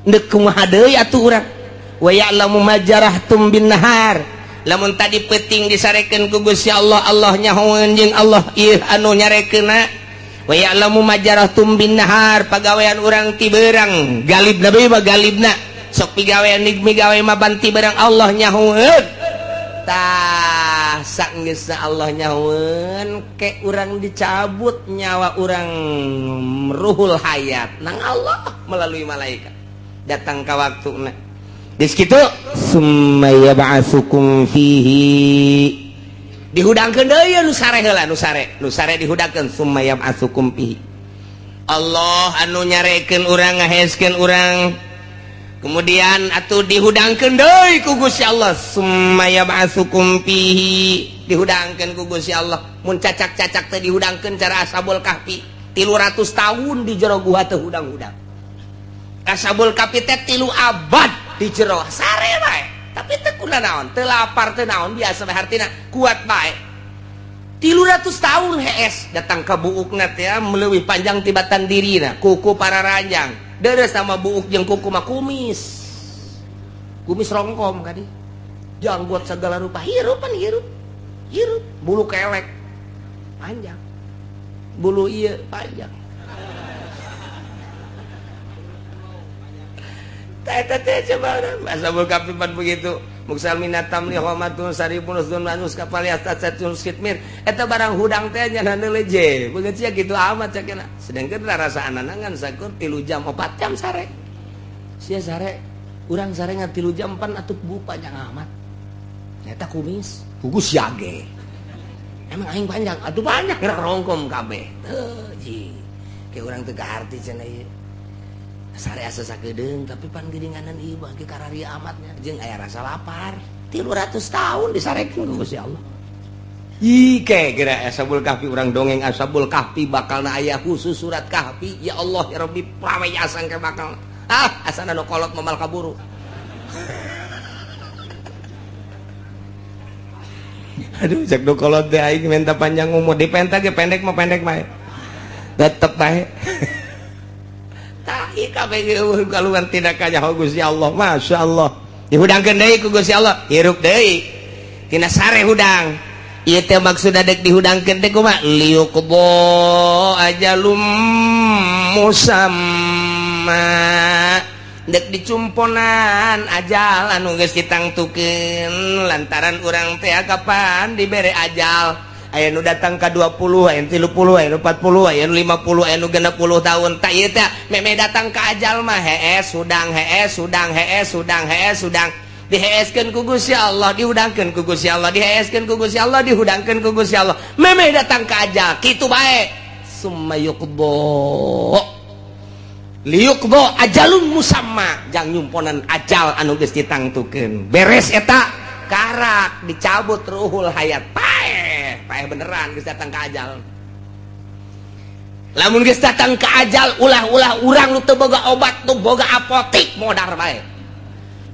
Deuk kumaha deui atuh urang? Wa ya'lamu ma jarahtum bin nahar. Lamun tadi peuting disarekeun ku Gusti Allah, Allah nyahoeun jeung Allah ieu anu nyarekeunna. Wa ya'lamu ma jarahtum bin nahar, pagawean urang ti beurang, galibna bae mah galibna. Sok pigawean migawe mah banti beurang Allah nyahoeun. Tah saenggeusna Allah nyahoeun ke urang dicabut nyawa urang ruhul hayat nang Allah melalui malaikat. Datang ka waktuna. Geus kitu summa yab'atsukum fihi. Dihudangkeun deui nu sare heula, nu sare, nu sare dihudangkeun summa yab'atsukum fihi. Allah anu nyarekeun urang, ngaheskeun urang. Kemudian atuh dihudangkeun deui ku Gusti Allah summa yab'atsukum fihi. Dihudangkeun ku Gusti Allah. Mun cacak-cacak teh dihudangkeun cara Ashabul Kahfi 300 tahun di jero gua teh hudang-hudang. Ashabul Kahfi teh 3 abad di jero sare bae. Tapi teu kuna naon, teu lapar teu naon, biasa bae, hartina kuat bae. 300 tahun hees datang ka buukna teh meleuwih panjang tibatan dirina, kuku para ranjang. Deres sama buuk jeung kuku mah kumis. Kumis rongkom kadi. Janggot segala rupa, hirup pan hirup. Hirup, bulu kelek panjang. Bulu ieu panjang. Eta teh coba Ashabul Kahfi pan begitu. Muksal minatam li homatun saribun usdun manus kapal yastasatun skitmir. Eta barang hudang teh nya leje. Begitu sia kitu amat cakena. Sedangkan rasa anangan sakur 3 jam 4 jam sare. Sia sare, urang sare ngan 3 jam pan atuh bu panjang amat. Eta kumis, pugus siage. Emang aing panjang, atuh panjang gerak rongkom kabeh. Teu ji. Ke urang teu kaharti cenah ieu. Sare asa sakedeung tapi pan geuninganan ieu bagi kararia amatnya jeung aya rasa lapar. 300 tahun disarekeun ku Gusti Allah. Ih ke geura Ashabul Kahfi urang dongeng Ashabul Kahfi bakalna aya khusus surat Kahfi. Ya Allah ya Rabbi prawe asang ke bakal. Ah asana nu kolot moal kaburu. Aduh cek nu kolot teh aing minta panjang umur dipenta ge pendek mah pendek mah. Tetep bae. Kabeh keluar tidak kanyaho Gusti Allah. Masya Allah, dihudangkeun deui ku Gusti Allah, hirup deui tina sare hudang. Ieu teh maksudna dek dihudangkeun teh kumaha? Liyuqdha ajalum musamma, dek dicumponan ajal anu geus ditangtukeun. Lantaran urang teh kapan dibere ajal, aya nu datang ka 20, aya nu 30, aya nu 40, aya nu 50, aya nu 60 tahun. Tak, ieu teh meme datang ka ajal mah hees hudang, hees hudang, hees hudang, hees hudang, diheeskeun ku Gusti Allah, dihudangkeun ku Gusti Allah, diheeskeun ku Gusti Allah, dihudangkeun ku Gusti Allah, meme datang ka ajal kitu bae. Summa yuqdha, liyuqdha ajalun musamma, jang nyumponan ajal anu geus ditangtukeun. Beres eta, karak dicabut ruhul hayat, paeh, paeh beneran geus datang ka ajal. Lamun geus datang ka ajal, ulah-ulah urang nu teu boga obat, nu boga apotik, modar bae.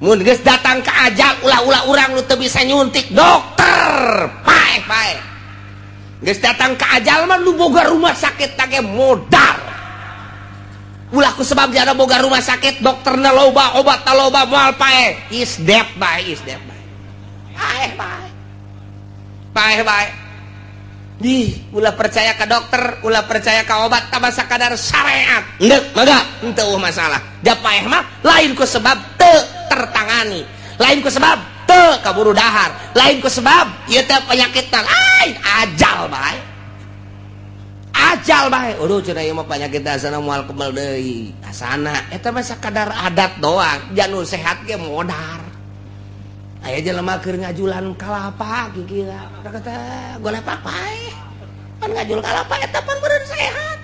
Mun geus datang ka ajal, ulah-ulah urang nu teu bisa nyuntik, dokter, paeh, paeh. Geus datang ka ajal mah, nu boga rumah sakit tage modar. Ulah ku sebab ada boga rumah sakit, dokterna loba, obat loba, moal paeh. Is dead bae, is dead bae, paeh bae, paeh bae. Di ulah percaya ke dokter, ulah percaya ke obat, tambah sakadar syariat endek maka henteu masalah. Da paeh mah lain ku sebab teu tertangani, lain ku sebab teu kaburu dahar, lain ku sebab ieu teh penyakit, lain, ajal bae, ajal bae. Aduh, cenah, ieu mah penyakit asana moal kebal deui asana. Eta mah sakadar adat doang. Janur sehat ge modar. Aya jelema keur ngajulan kalapa kikira kata golepak paeh. Pan ngajul kalapa eta pan meureun sehat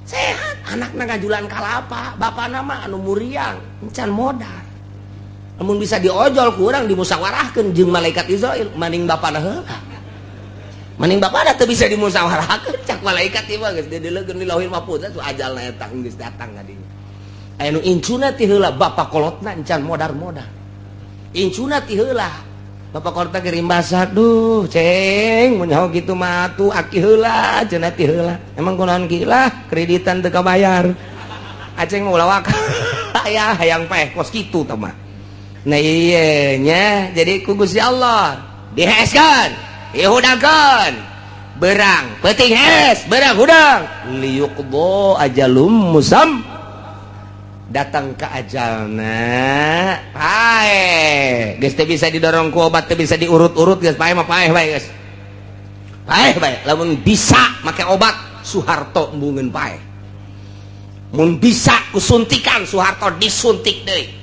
sehat. Anakna ngajulan kalapa, bapana mah anu muriang encan modar. Lamun bisa diojol ku urang, dimusyawarahkeun jeung malaikat Izrail, maning bapana heula, maning bapana teu bisa dimusyawarahkeun. Cak malaikat ieu mah geus dideleukeun di Lauhil Mahfuz tu ajalna eta geus datang ka dinya. Aya nu incuna ti heula, bapak kolotna encan modar-modar, incuna ti heula, bapak kolotna ge rimbasa. "Duh, Ceng, mun nyaho kitu mah atuh aki heula," cenah, ti heula. "Emang kunaon?" "Ki lah, kreditan teu kabayar." Aceng mah ulah waka aya hayang paeh kos kitu tah mah. Nah, iya nya, jadi ku Gusti Allah diheskeun, dihudangkeun, berang peuting hes, berang hudang, liyuqdha ajalum musam, datang ke ajalna paeh. Geus teu bisa didorong ku obat, teu bisa diurut-urut, geus paeh mah paeh bae, geus paeh bae. Lamun bisa make obat, Soeharto embungeun paeh. Mun bisa ku suntikan, Soeharto disuntik deui.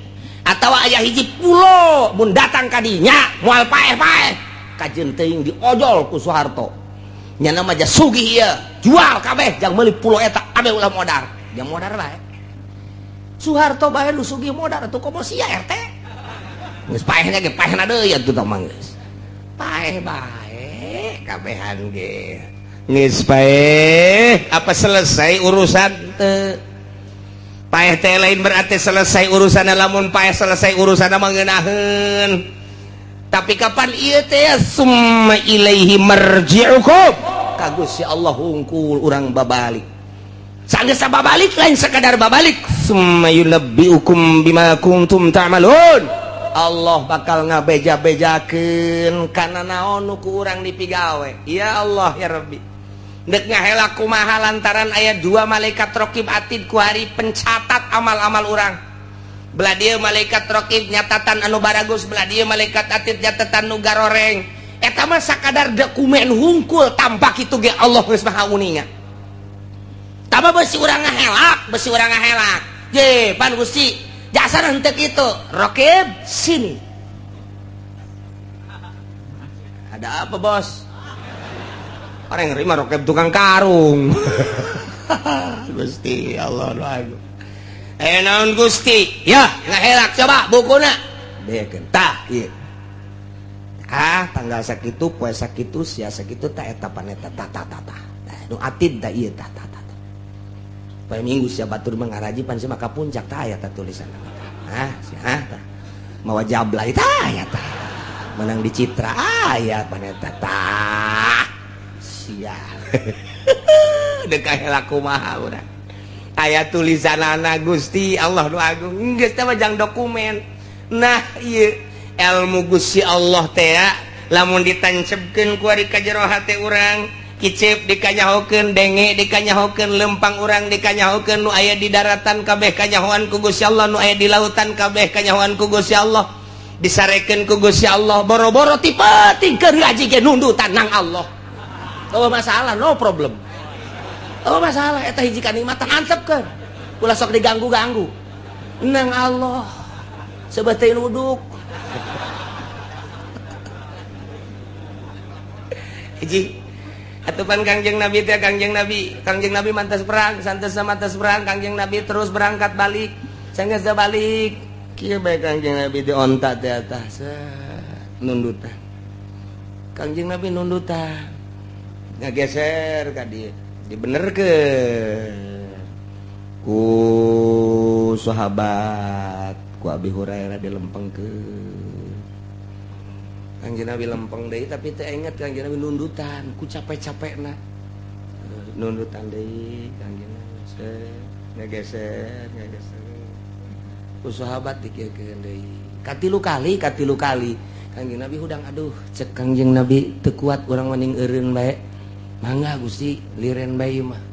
Atau aya hiji pulo, mun datang ka dinya moal paeh-paeh, kajeun teuing diojol ku Soeharto. Nyana mah sugih ieu, jual kabeh jang meuli pulo eta, kabeh ulah modar, jang modar bae. Soeharto bae nu sugih modar atuh, komo sia RT geus paehna ge paehna deui atuh tah mah. Geus paeh bae, kabehan ge geus paeh. Apa selesai urusan? Teu. Paeh teh lain berarti selesai urusan. Lamun paeh selesai urusan mah ngeunaheun, tapi kapan ieu teh? Summa ilaihi marji'ukum, ka Gusti Allah hungkul urang babalik. Sanggeus babalik, lain sekadar babalik, summa yunabbiukum bima kuntum ta'malun. Allah bakal ngabeja-bejakeun kana naon nu ku urang dipigawe. Ya Allah, ya Rabbi, dek ngahela kumaha? Lantaran aya dua malaikat rokib atid ku hari pencatat amal-amal urang. Belah dieu malaikat rokib nyatatan anu baragus, belah dieu malaikat atid nyatatan nu garoreng. Eta mah sakadar dokumen hungkul, tanpa kitu ge Allah geus maha uninga. Tama besi urang ngahelak, besi urang ngahelak je pan Gusti jasa henteu kitu. "Rokib, sini." "Ada apa, Bos?" Orang yang nerima rokib tukang karung. "Gusti Allah, aduh." "Eh, naon, Gusti?" "Ya, ngahelak, coba bukuna." Bekeun tah ieu. Ah, tanggal sakitu, poe sakitu, sia sakitu, tah eta paneta, tah tah tah tah. Nu atid tah ieu, tah tah tah. Poe Minggu sia batur mengaraji pan sia maka puncak, tah aya tah tulisan. Ah, sia tah. Mawa jablay tah aya tah. Menang di Citra aya paneta tah. Sia. Dek kahela kumaha urang? Aya tulisanana Gusti Allah nu agung geus teh mah jang dokumen. Nah, ieu ilmu Gusti Allah teh lamun ditancepkeun ku ari ka jero hate urang, kicep dikanyahokeun, denge dikanyahokeun, lempang urang dikanyahokeun, nu aya di daratan kabeh kanyahoan ku Gusti Allah, nu aya di lautan kabeh kanyahoan ku Gusti Allah, disarekeun ku Gusti Allah. Boro-boro ti peuting keur ngaji ge nundutan nang Allah. Oh, masalah, no problem. Oh, masalah eta hiji kanikmatan, antepkeun. Ulah sok diganggu-ganggu. Nang Allah sebagai nuduk. Hiji atupan Kangjeng Nabi teh, Kangjeng Nabi, Kangjeng Nabi mantas perang, santes mantas perang, Kangjeng Nabi terus berangkat balik, sanggeus balik kieu bae Kangjeng Nabi di onta teh atas nundutan. Kangjeng Nabi nundutan ngageser ka dieu, dibenerkeun ku sahabat, ku Abi Hurairah dilempengkeun. Kangjeng Nabi lempeng deui, tapi teu inget Kangjeng Nabi nundutan ku capek-capekna. Nundutan deui Kangjeng Nabi ngageser ngageser ku sahabat dikieukeun deui. Katilu kali, katilu kali Kangjeng Nabi hudang. Aduh, cek Kangjeng Nabi, teu kuat urang, mending eureun bae. Mangga Gusti, liren bae mah,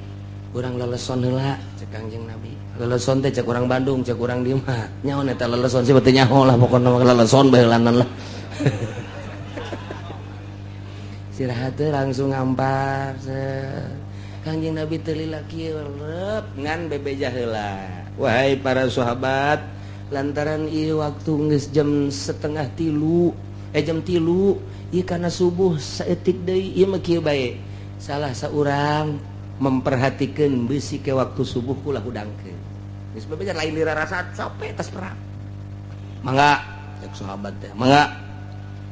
urang leleson heula, cek Kangjeng Nabi. Leleson teh cek urang Bandung, cek urang di mah nyaho eta leleson sih teu nyaho lah, pokona mah leleson bae heulanan lah. Istirahat langsung ngampar. Kangjeng Nabi teu lila kieu rep ngan bebeja heula, wahai para sahabat, lantaran ieu waktu geus jam 2.30, jam 3 ieu kana subuh saeutik deui, ieu mah kieu bae, salah saurang memperhatikeun bisi ke waktu subuh ulah hudangkeun. Geus bebeja, lain dirarasa capek tas perang. Mangga, cek sahabat teh, mangga.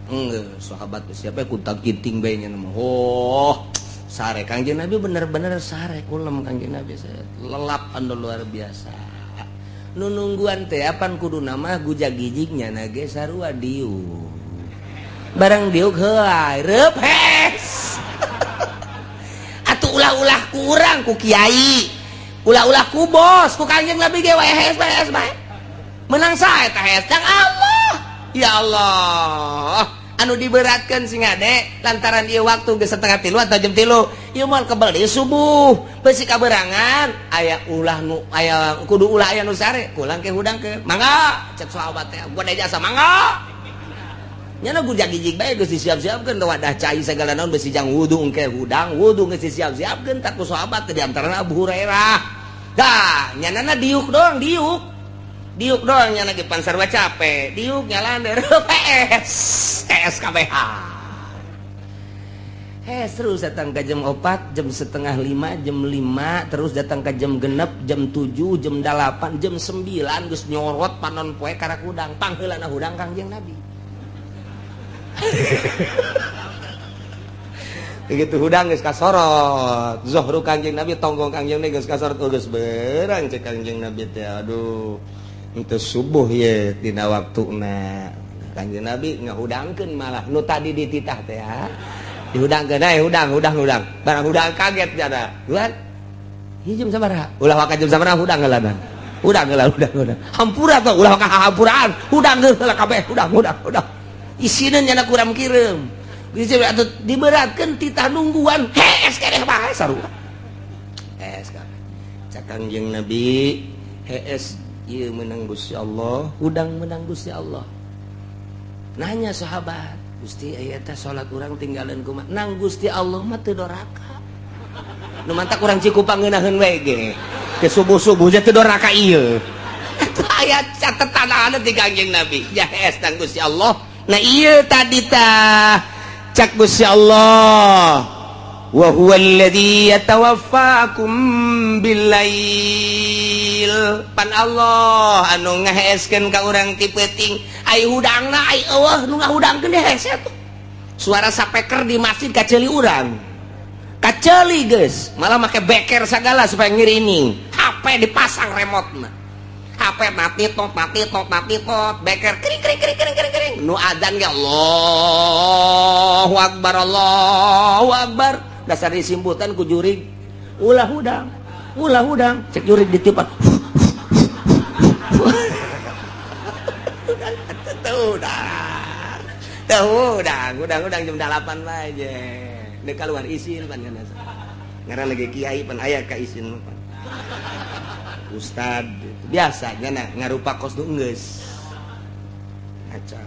Enggak, sahabat siapa kutak kiting bae nya mah. Oh, sare Kangjeng Nabi, bener-bener sare kulem Kangjeng Nabi, lelap anu luar biasa. Nu nungguan teh apan kudu mah gujag-gijig nyana ge sarua diuk. Barang diuk heuay reup hes. Atuh ulah-ulah ku urang, ku kiai. Ulah-ulah ku bos, ku Kangjeng Nabi ge wae hes bae, hes bae. Menang sae teh hes cang Allah. Ya Allah, anu diberatkan sing ade lantaran ieu waktu geus 2.30 atau jam 3 ieu moal kebel di subuh besi kaberangan aya ulah nu aya kudu ulah aya nu sare kulang ke hudang ke. Mangga, cek sahabat teh, gua jasa mangga nyana gujag-gijig bae geus disiap-siapkeun wadah cai segala naon besi jang wudu engke hudang wudu geus disiap-siapkeun tak ku sahabat teh, di antarana Abu Hurairah. Dah nyanana diuk doang, diuk diuk doang nya lagi pansar capek diuk nyalander PS SKBH. Hes terus datang ke jam 4, jam 4.30, jam 5, terus datang ke jam 6, jam 7, jam 8, jam 9 geus nyorot panon poe karak hudang, pangheulana hudang Kangjeng Nabi. Begitu hudang geus kasorot, zohru Kangjeng Nabi, tonggong Kangjeng Nabi geus kasorot, oh, geus berang cek Kangjeng Nabi teh, aduh, henteu subuh ye dina waktuna. Kangjeng Nabi ngahudangkeun malah nu tadi dititah teh ya. Dihudangkeun eh hudang hudang hudang. Barang hudang kaget jana. Duan. Ieu jam sabaraha? Ulah waka jam sabaraha hudang heula. Hudang heula, hudang hudang. Hampura tuh ulah waka hampuraan. Hudang heula kabeh, hudang hudang hudang. Isina nyana kuram kireum. Atuh diberatkeun titah nungguan hees keneh bae sarua. Hees kabeh. Cak Kangjeng Nabi, hees ieu meunang Gusti Allah, hudang meunang Gusti Allah. Nanya sahabat, Gusti aya teh salat urang tinggalan kumaha? Nang Gusti Allah mah teu doraka. Nu mantak urang Cikupang ngeunaheun we ge. Ke subuh-subuh teh teu doraka ieu. Eta aya catetan di Kangjeng Nabi. Ya hees nang Gusti Allah. Nah ieu tadi tah cak Gusti Allah, wa huwa alladzi yatawaffakum billail, pan Allah anu ngaheeskeun ka urang ti peuting, ai hudangna ai eueuh nu ngahudangkeun hese tuh. Suara sapeker di masjid kaceuli urang, kaceuli geus malah make beker sagala supaya ngirining. HP dipasang remote-na, HP mati tot mati tot mati tot, beker kering kering kering kering kering kering, nu adzan ge Allahu akbar Allahu akbar, dasar disimputan ku jurig ulah hudang. Ulah hudang, cek jurig ditipan. Teu hudang. Teu hudang, hudang-hudang jam 8 bae je. Deuk kaluar isin pan kana. Ngaran lagi kiai pan aya ka isin pan. Ustad biasa nya ngarupa kos nu geus. Ngaca.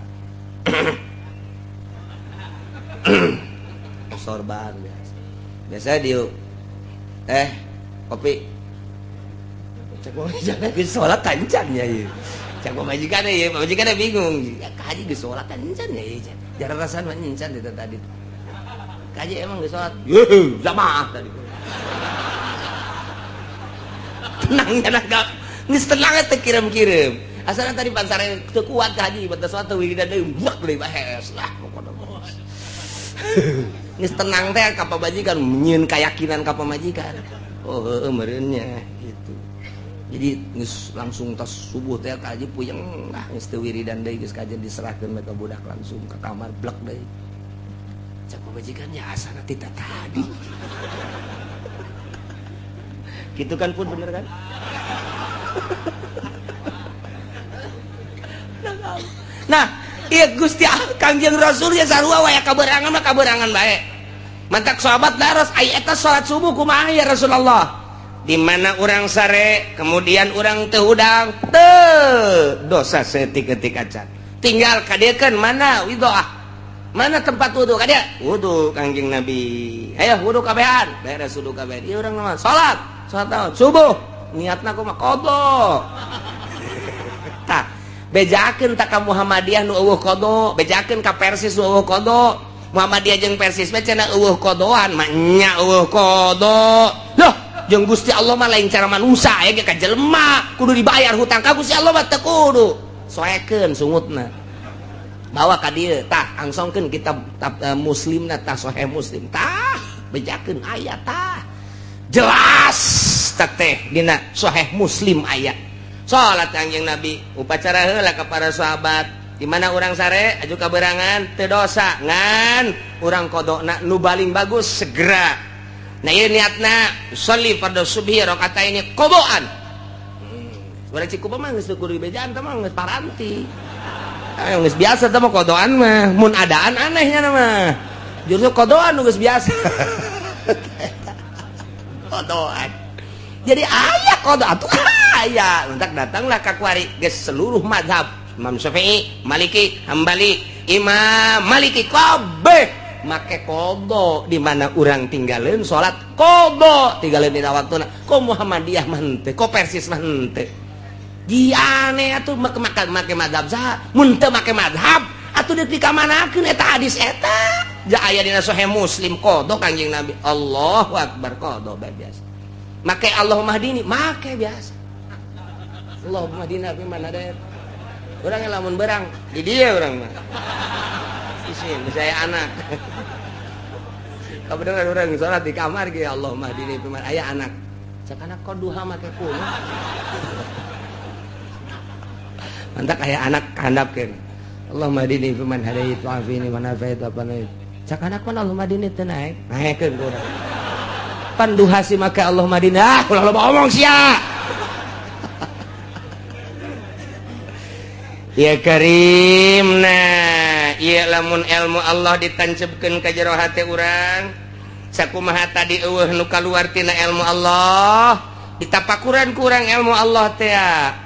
Sorban biasa. Biasa diuk. Kopi. Cek pamajikan geus salat kancan nya ieu. Cek pamajikan ieu, pamajikan bingung. Ya kaji geus salat kancan nya ieu. Jarang rasana nyencan itu tadi. Kaji emang geus salat. Yeuh, jamaah tadi. Tenang nya gak. Geus tenang teh kirim-kirim. Asalna tadi pansare teu kuat ka haji, batas salat teu wiridan deui, buak deui bahes lah pokona. Geus tenang teh ka pamajikan, nyieun keyakinan ka pamajikan. Oh heueuh meureun nya gitu. Jadi geus langsung tas subuh teh ka haji puyeng lah geus teu wiridan deui geus kajen diserahkeun ka budak langsung ka kamar blek deui. Cak pamajikan ya asana ti tadi. Gitu kan pun bener kan? Nah, iya Gusti Kangjeng Rasul ya sarua wae kaberangan mah kaberangan bae. Mantak sahabat daros ai eta salat subuh kumaha ya Rasulullah? Di mana urang sare, kemudian urang teu hudang, teu dosa seetik-etik acan. Tinggal kadiekeun mana widoah. Mana tempat wudu kadia? Wudu Kangjeng Nabi. Ayo wudu kabehan. Beres wudu kabehan. Ieu urang mah salat, salat naon? Subuh. Niatna kumaha? Qadha. Tah, bejakeun tak ka Muhammadiyah nu eueuh qadha, bejakeun ka Persis nu eueuh qadha. Muhammadiyah jeung Persis mah cenah eueuh qadhaan, mah nya eueuh qadha. Loh, jeung Gusti Allah mah lain cara manusia aya ge ka jelema, kudu dibayar hutang ka Gusti Allah mah teu kudu. Soekeun sungutna. Bawa ka dieu, tah angsongkeun kitab Muslimna tah Sahih Muslim. Tah, bejakeun aya tah. Jelas teh dina Sahih Muslim aya. Salat Kangjeng Nabi upacara heula ka para sahabat. Di mana urang sare aju kaberangan teu dosa ngan urang qadona nu baling bagus segera. Nah ieu niatna sholli fardhu subhi rakaataini qadaan. Urang Cikupa mah geus kudu dibejaan teh mah geus paranti. Geus biasa teh mah qadaan mah, mun adaan anehnya mah. Justru qadaan nu geus biasa. Qadaan. Jadi aya qada atuh aya. Entak datanglah ka kuari geus seluruh mazhab Imam Syafi'i, Maliki, Hambali, Imam Maliki kabeh make qada di mana urang tinggalin salat qada tinggalin dina waktuna. Ko Muhammadiyah mah henteu, ko Persis mah henteu. Ji aneh atuh make mazhab saha? Mun teu make mazhab atuh dipikamanakeun eta hadis eta. Ja aya dina Sahih Muslim qada Kangjeng Nabi. Allahu akbar qada bae biasa. Make Allahumma hdini, make biasa. Allahumma hdina fi man hadait. Urang lamun berang di dieu urang mah. Isin saya anak. Kabeneran urang salat di kamar ge Allahumma hdini fi man aya anak. Cak anak koduha make kuno. Mantak aya anak kandapkeun. Allahumma hdini fi man hadait wa afini man afait wa panait. Cak anak mah Allahumma hdini teu naek. Naekeun ku urang. Pan duha si make Allahumma hdini. Ah, ulah loba omong sia. Ya Karim, nah ieu lamun ilmu Allah ditancepkeun ka jero hate urang, sakumaha tadi eueuh nu kaluar tina ilmu Allah, ditapakuran ku urang ilmu Allah teh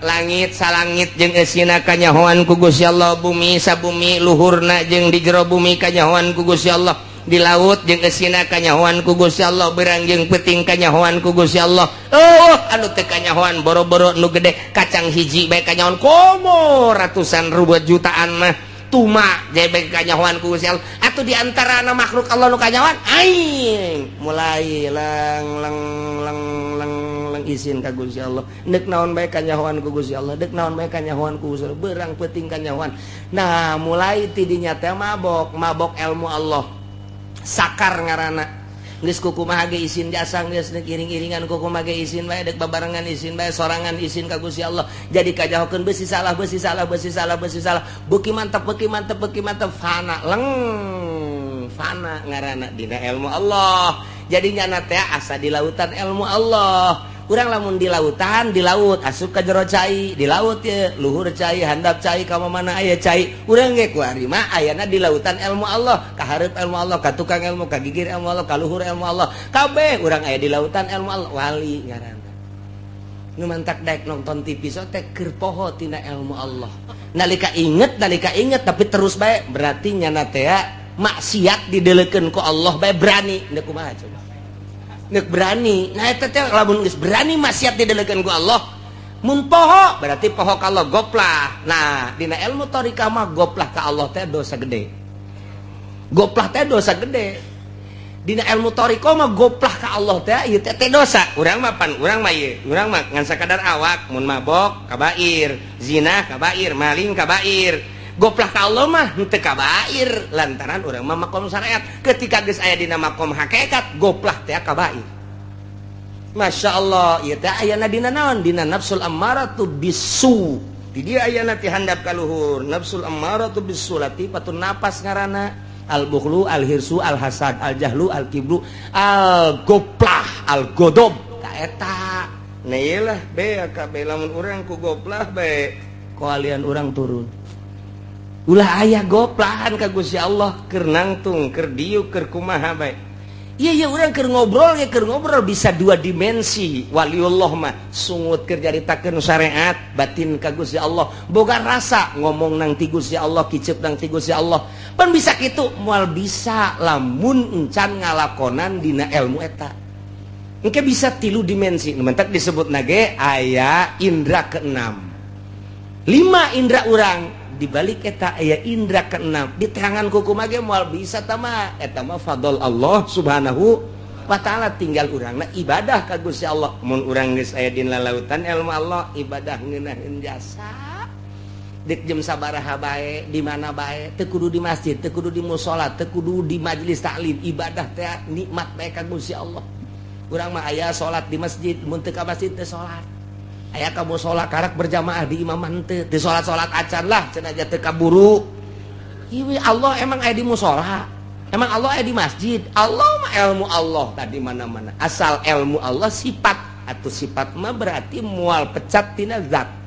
langit salangit jeung eusina kanyahoan ku Gusti Allah, bumi sabumi luhurna jeung di jero bumi kanyahoan ku Gusti Allah, di laut jeung eusina kanyahoan ku Gusti Allah, beurang jeung peuting kanyahoan ku Gusti Allah. Oh, anu teu kanyahoan boro-boro nu gede kacang hiji bae kanyahoan komo ratusan ribu jutaan mah tuma bae kanyahoan ku Gusti Allah. Atuh di antara makhluk Allah nu kanyahoan aing mulai leng leng leng leng leng isin ka Gusti Allah. Deuk naon bae kanyahoan ku Gusti Allah, deuk naon bae kanyahoan ku Gusti Allah, beurang peuting kanyahoan. Nah, mulai ti dinya teh mabok, mabok ilmu Allah. Sakar ngaranna geus kukumaha ge isin jasa geus deuk iring-iringan kukumaha ge isin bae deuk babarengan isin bae sorangan isin ka Gusti Allah. Jadi kajahokeun beusi salah beusi salah beusi salah beusi salah beuki mantep beuki mantep beuki mantep fana leng fana ngaranna dina ilmu Allah. Jadi nyana teh asa di lautan ilmu Allah. Urang lamun di lautan, di laut asup ka jero cai, di laut ya luhur cai, handap cai, ka mana aya cai. Urang ge kuari mah ayana di lautan ilmu Allah, ka hareup ilmu Allah, ka tukang ilmu, ka gigir ilmu Allah, ka luhur ilmu Allah. Kabeh urang aya di lautan ilmu Allah, wali ngaranna. Nu mantak daek nonton TV so teh keur poho tina ilmu Allah. Nalika inget tapi terus bae, berarti nyana teh maksiat didelekeun ku Allah bae berani. Deuk kumaha coba? Deuk berani. Nah, eta teh lamun geus berani maksiat didelekeun ku Allah, mun poho berarti poho ka Allah, goplah. Nah, dina ilmu thariqah mah goplah ka Allah teh dosa gede. Goplah teh dosa gede. Dina ilmu thariqah mah goplah ka Allah teh ieu teh teh dosa. Urang mah pan urang mah ieu, urang mah ngan sakadar awak mun mabok kabair, zina kabair, maling kabair. Goplah ka Allah mah henteu kabair lantaran urang mah makom syariat. Ketika geus aya dina makom hakikat, goplah teh kabair. Masya Allah, ieu teh ayana dina naon? Dina nafsul ammaratu bisu. Di dieu ayana ti handap ka luhur, nafsul ammaratu bisu latifatun nafas ngaranna. Al bukhlu, al hirsu, al hasad, al jahlu, al kibru, al goplah, al godob. Ka eta. Nah ieu lah be kabeh lamun urang ku goplah bae koalian urang turun. Ulah aya goplahan ka Gusti Allah keur nangtung, keur diuk, keur kumaha bae. Iya iya, urang keur ngobrol ya, keur ngobrol bisa dua dimensi. Waliullah mah sungut keur nyaritakeun syariat, batin ka Gusti Allah. Boga rasa ngomong nang ti Gusti Allah, kicep nang ti Gusti Allah. Pan bisa kitu, moal bisa lamun encan ngalakonan dina ilmu eta. Engke bisa tilu dimensi. Nu mentak disebut nage aya indra keenam. Lima indra urang dibalik eta aya indra keenam. Di teangan kuku mage moal bisa tama eta mah fadl Allah Subhanahu wa Ta'ala, tinggal urangna ibadah ka Gusti Allah. Mun urang geus aya dina lautan ilmu Allah, ibadah ngeunaheun jasa. Dek jam sabaraha bae, di mana bae, teu kudu di masjid, teu kudu di musala, teu kudu di majelis taklim, ibadah teh nikmat bae ka Gusti Allah. Urang mah aya salat di masjid, mun teu ka masjid teu salat. Aya ka musala karak berjamaah di imaman teu, teu salat-salat acan lah cenah aja teu kaburu. Ieu Allah emang aya di musala? Emang Allah aya di masjid? Allah mah ilmu Allah tadi mana-mana. Asal ilmu Allah sifat atau sifat mah berarti mual pecat tina zat.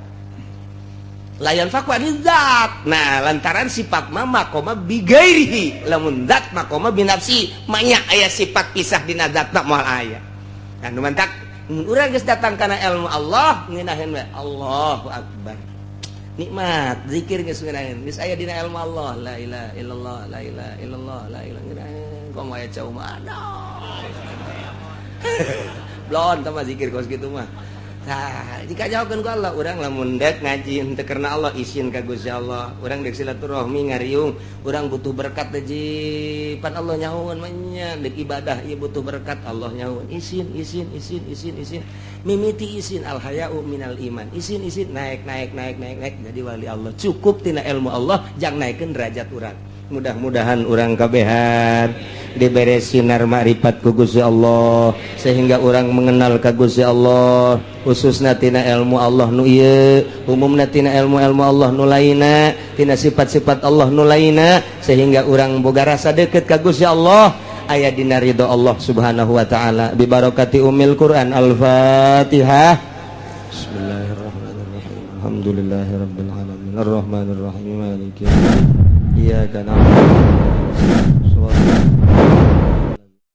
La yanfaku ani zat. Nah, lantaran sifat mah makoma bigairihi, lamun zat makoma binafsi, manya aya sifat pisah dina zat mah moal aya. Nah, nu mantak mun urang geus datang kana ilmu Allah ngeunaheun we Allahu akbar. Nikmat zikir geus ngeunaheun, geus aya dina ilmu Allah, la ilaha illallah, la ilaha illallah, la ilaha ngeunaheun komo aya cau mah aduh. Blon tah zikir kos kitu mah. Nah, jika jauhkan ku Allah, urang lamun dek ngaji henteu karena Allah, isin ka Gusti Allah. Urang dek silaturahmi ngariung, urang butuh berkat teh pan Allah nyahoan mah nya, dek ibadah ieu butuh berkat Allah nyahoan. Isin, isin, isin, isin, isin. Mimiti isin, al haya'u minal iman. Isin, isin, naik, naik, naik, naik, naik jadi wali Allah. Cukup tina ilmu Allah jang naikeun derajat urang. Mudah-mudahan urang kabehan dibere sinar makrifat ku Gusti Allah sehingga urang mengenal ka Gusti Allah, khususna tina ilmu Allah nu ieu, umumna tina ilmu-ilmu Allah nu lainna, tina sifat-sifat Allah nu lainna, sehingga urang boga rasa deket ka Gusti Allah, aya dina ridho Allah Subhanahu wa Ta'ala, bi barakati umil Quran. Al-Fatihah. Bismillahirrahmanirrahim. Alhamdulillahirabbil alamin, arrahmanirrahim, maliki yaumiddin, iyyaka na'budu wa iyyaka nasta'in.